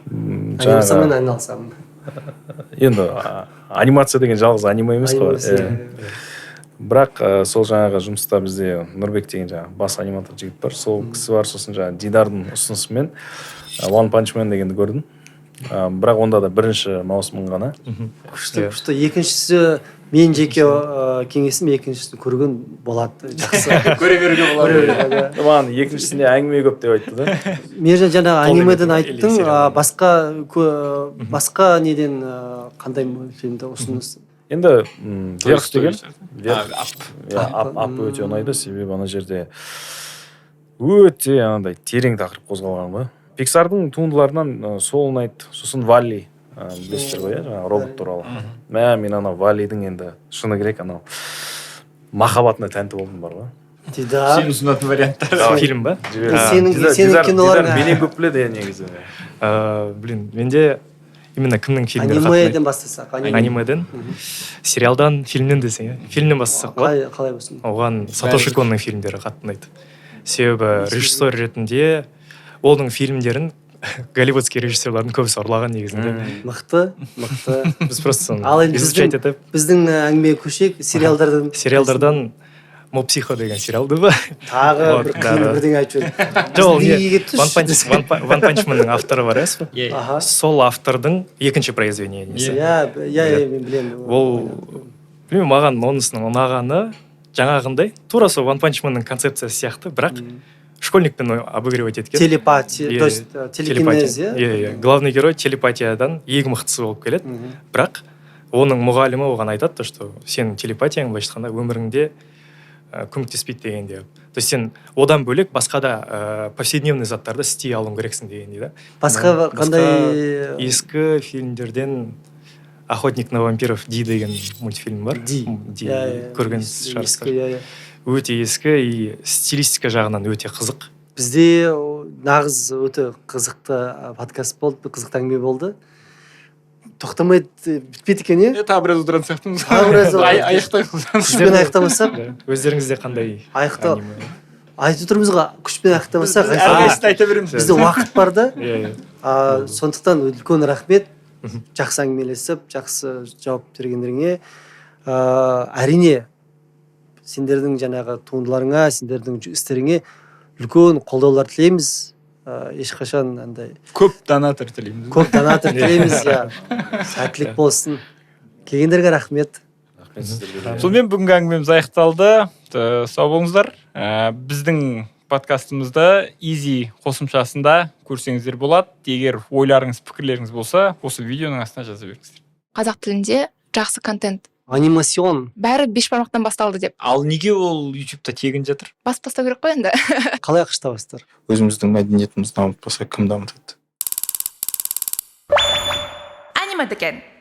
Анимациямен жаңағы айналысамын. Енді анимация деген жалғыз аниме емес қой. Анимация, Иә. Бірақ сол жаңағы жұмыста бізде Нұрбек деген жаңағы бас аниматор жігіт бар, сол кісі бар. Сосын жаңағы Дидардың ұсынысымен One Punch Man дегенді көрдім. Бірақ онда да бірінші маусымын ғана. Күшті. Иә. Күшті. Екіншісі Мен жеке кеңесім: екіншісін көрген болады, жақсы. Көре беруге Көре беруге. Маған екіншісінде әңгіме көп деп айтты да. Мержан, жаңағы Толық анимеден емес, айттың, сериал. Басқа неден қандай мультфильмді ұсыныс? Енді «Вверх» деген, «Вверх». Ап. Иә, «Ап», «Ап» өте ұнайды, себебі ана жерде өте анандай терең тақырып қозғалған ғой. Пиксардың туындыларынан сол ұнайды. Сосын «Валли», білесіздер ғой, иә, жаңағы робот туралы. Мен ана «Валлидің», енді шыны керек, анау махаббатына тәнті болдым бар ғой. Дидар. Сен ұсынатын варианттар. Фильм ба? Жібер. Сенің киноларың- Дидар менен көп біледі, иә, негізі. Блин, менде именно кімнің фильмдері қатты ұнайды? Анимеден бастасақ, аниме. Анимеден, сериалдан, фильмнен десең, иә, фильмнен бастасақ болады. Қалай болсын. Оған Сатоши Конның фильмдері қатты ұнайды, себебі режиссер ретінде оның фильмдерін голливудский режиссерлардың көбісі ұрлаған негізінде. Мықты, мықты. Біз просто соны Ал енді изучать етіп. Біздің әңгімеге көшейік, сериалдардан. Сериалдардан «Моб Психо» деген сериалды ба? Тағы Вот, бір да, қиын да. бірдеңе айтып жіберді. Жоқ, ол не, Биге түс. «Ван Панчменнің» авторы бар емес пе? Иә. Аха. Сол автордың екінші произведениесі. Иә, мен білемін. Ол, білмеймін, маған онысының ұнағаны жаңағындай тура сол «Ван Панчменнің» концепциясы сияқты, бірақ школьникпен обыгрывать еткен. Телепатия, Иә, то есть телекинез, иә. Иә, главный герой телепатиядан ең мықтысы болып келеді, бірақ оның мұғалімі оған айтады то, что сенің телепатияң, былайша айтқанда, өміріңде көмектеспейді дегенде, то есть сен одан бөлек басқа да повседневный заттарды істей алуың керексің дегендей да. Басқа Басқа қандай? Ескі фильмдерден «Охотник на вампиров Ди» деген мультфильм бар. Ди. Ди. Иә, Көрген ескі, шығарсыздар. Иә. Өте ескі и стилистика жағынан өте қызық. Бізде нағыз өте қызықты подкаст болды, қызықты әңгіме болды. Тоқтамайды, бітпейді екен, иә. Е, тағы біраз отыратын сияқтымыз. Тағы біраз отыратын. Аяқтайық. Күшпен аяқтамасақ. Да. Өздеріңізде қандай Аяқта аниме? Айтып отырмыз ғой, күшпен аяқтамасақ. Әрқайсысын айта береміз. Бізде уақыт бар да. Иә. Сондықтан үлкен рахмет, жақсы әңгімелесіп, жақсы жауап бергендеріңе. Әрине, сендердің жаңағы туындыларыңа, сендердің істеріңе үлкен қолдаулар тілейміз. Ешқашан андай Көп донатор тілейміз. Көп донатор тілейміз, иә. Сәттілік болсын. Келгендерге рахмет. Рахмет сіздерге де. Сонымен, бүгінгі әңгімеміз аяқталды. Сау болыңыздар. Біздің подкастымызды Изи қосымшасында көрсеңіздер болады. Егер ойларыңыз, пікірлеріңіз болса, осы видеоның астына жаза беріңіздер. Қазақ тілінде жақсы контент. Анимацион. Бәрі беш бармақтан басталды деп. Ал неге ол Ютубта тегін жатыр? Басып тастау керек қой енді. Қалай ақша табасыздар? Өзіміздің мәдениетімізді дамытпаса, кім дамытады? Аниме дүкен.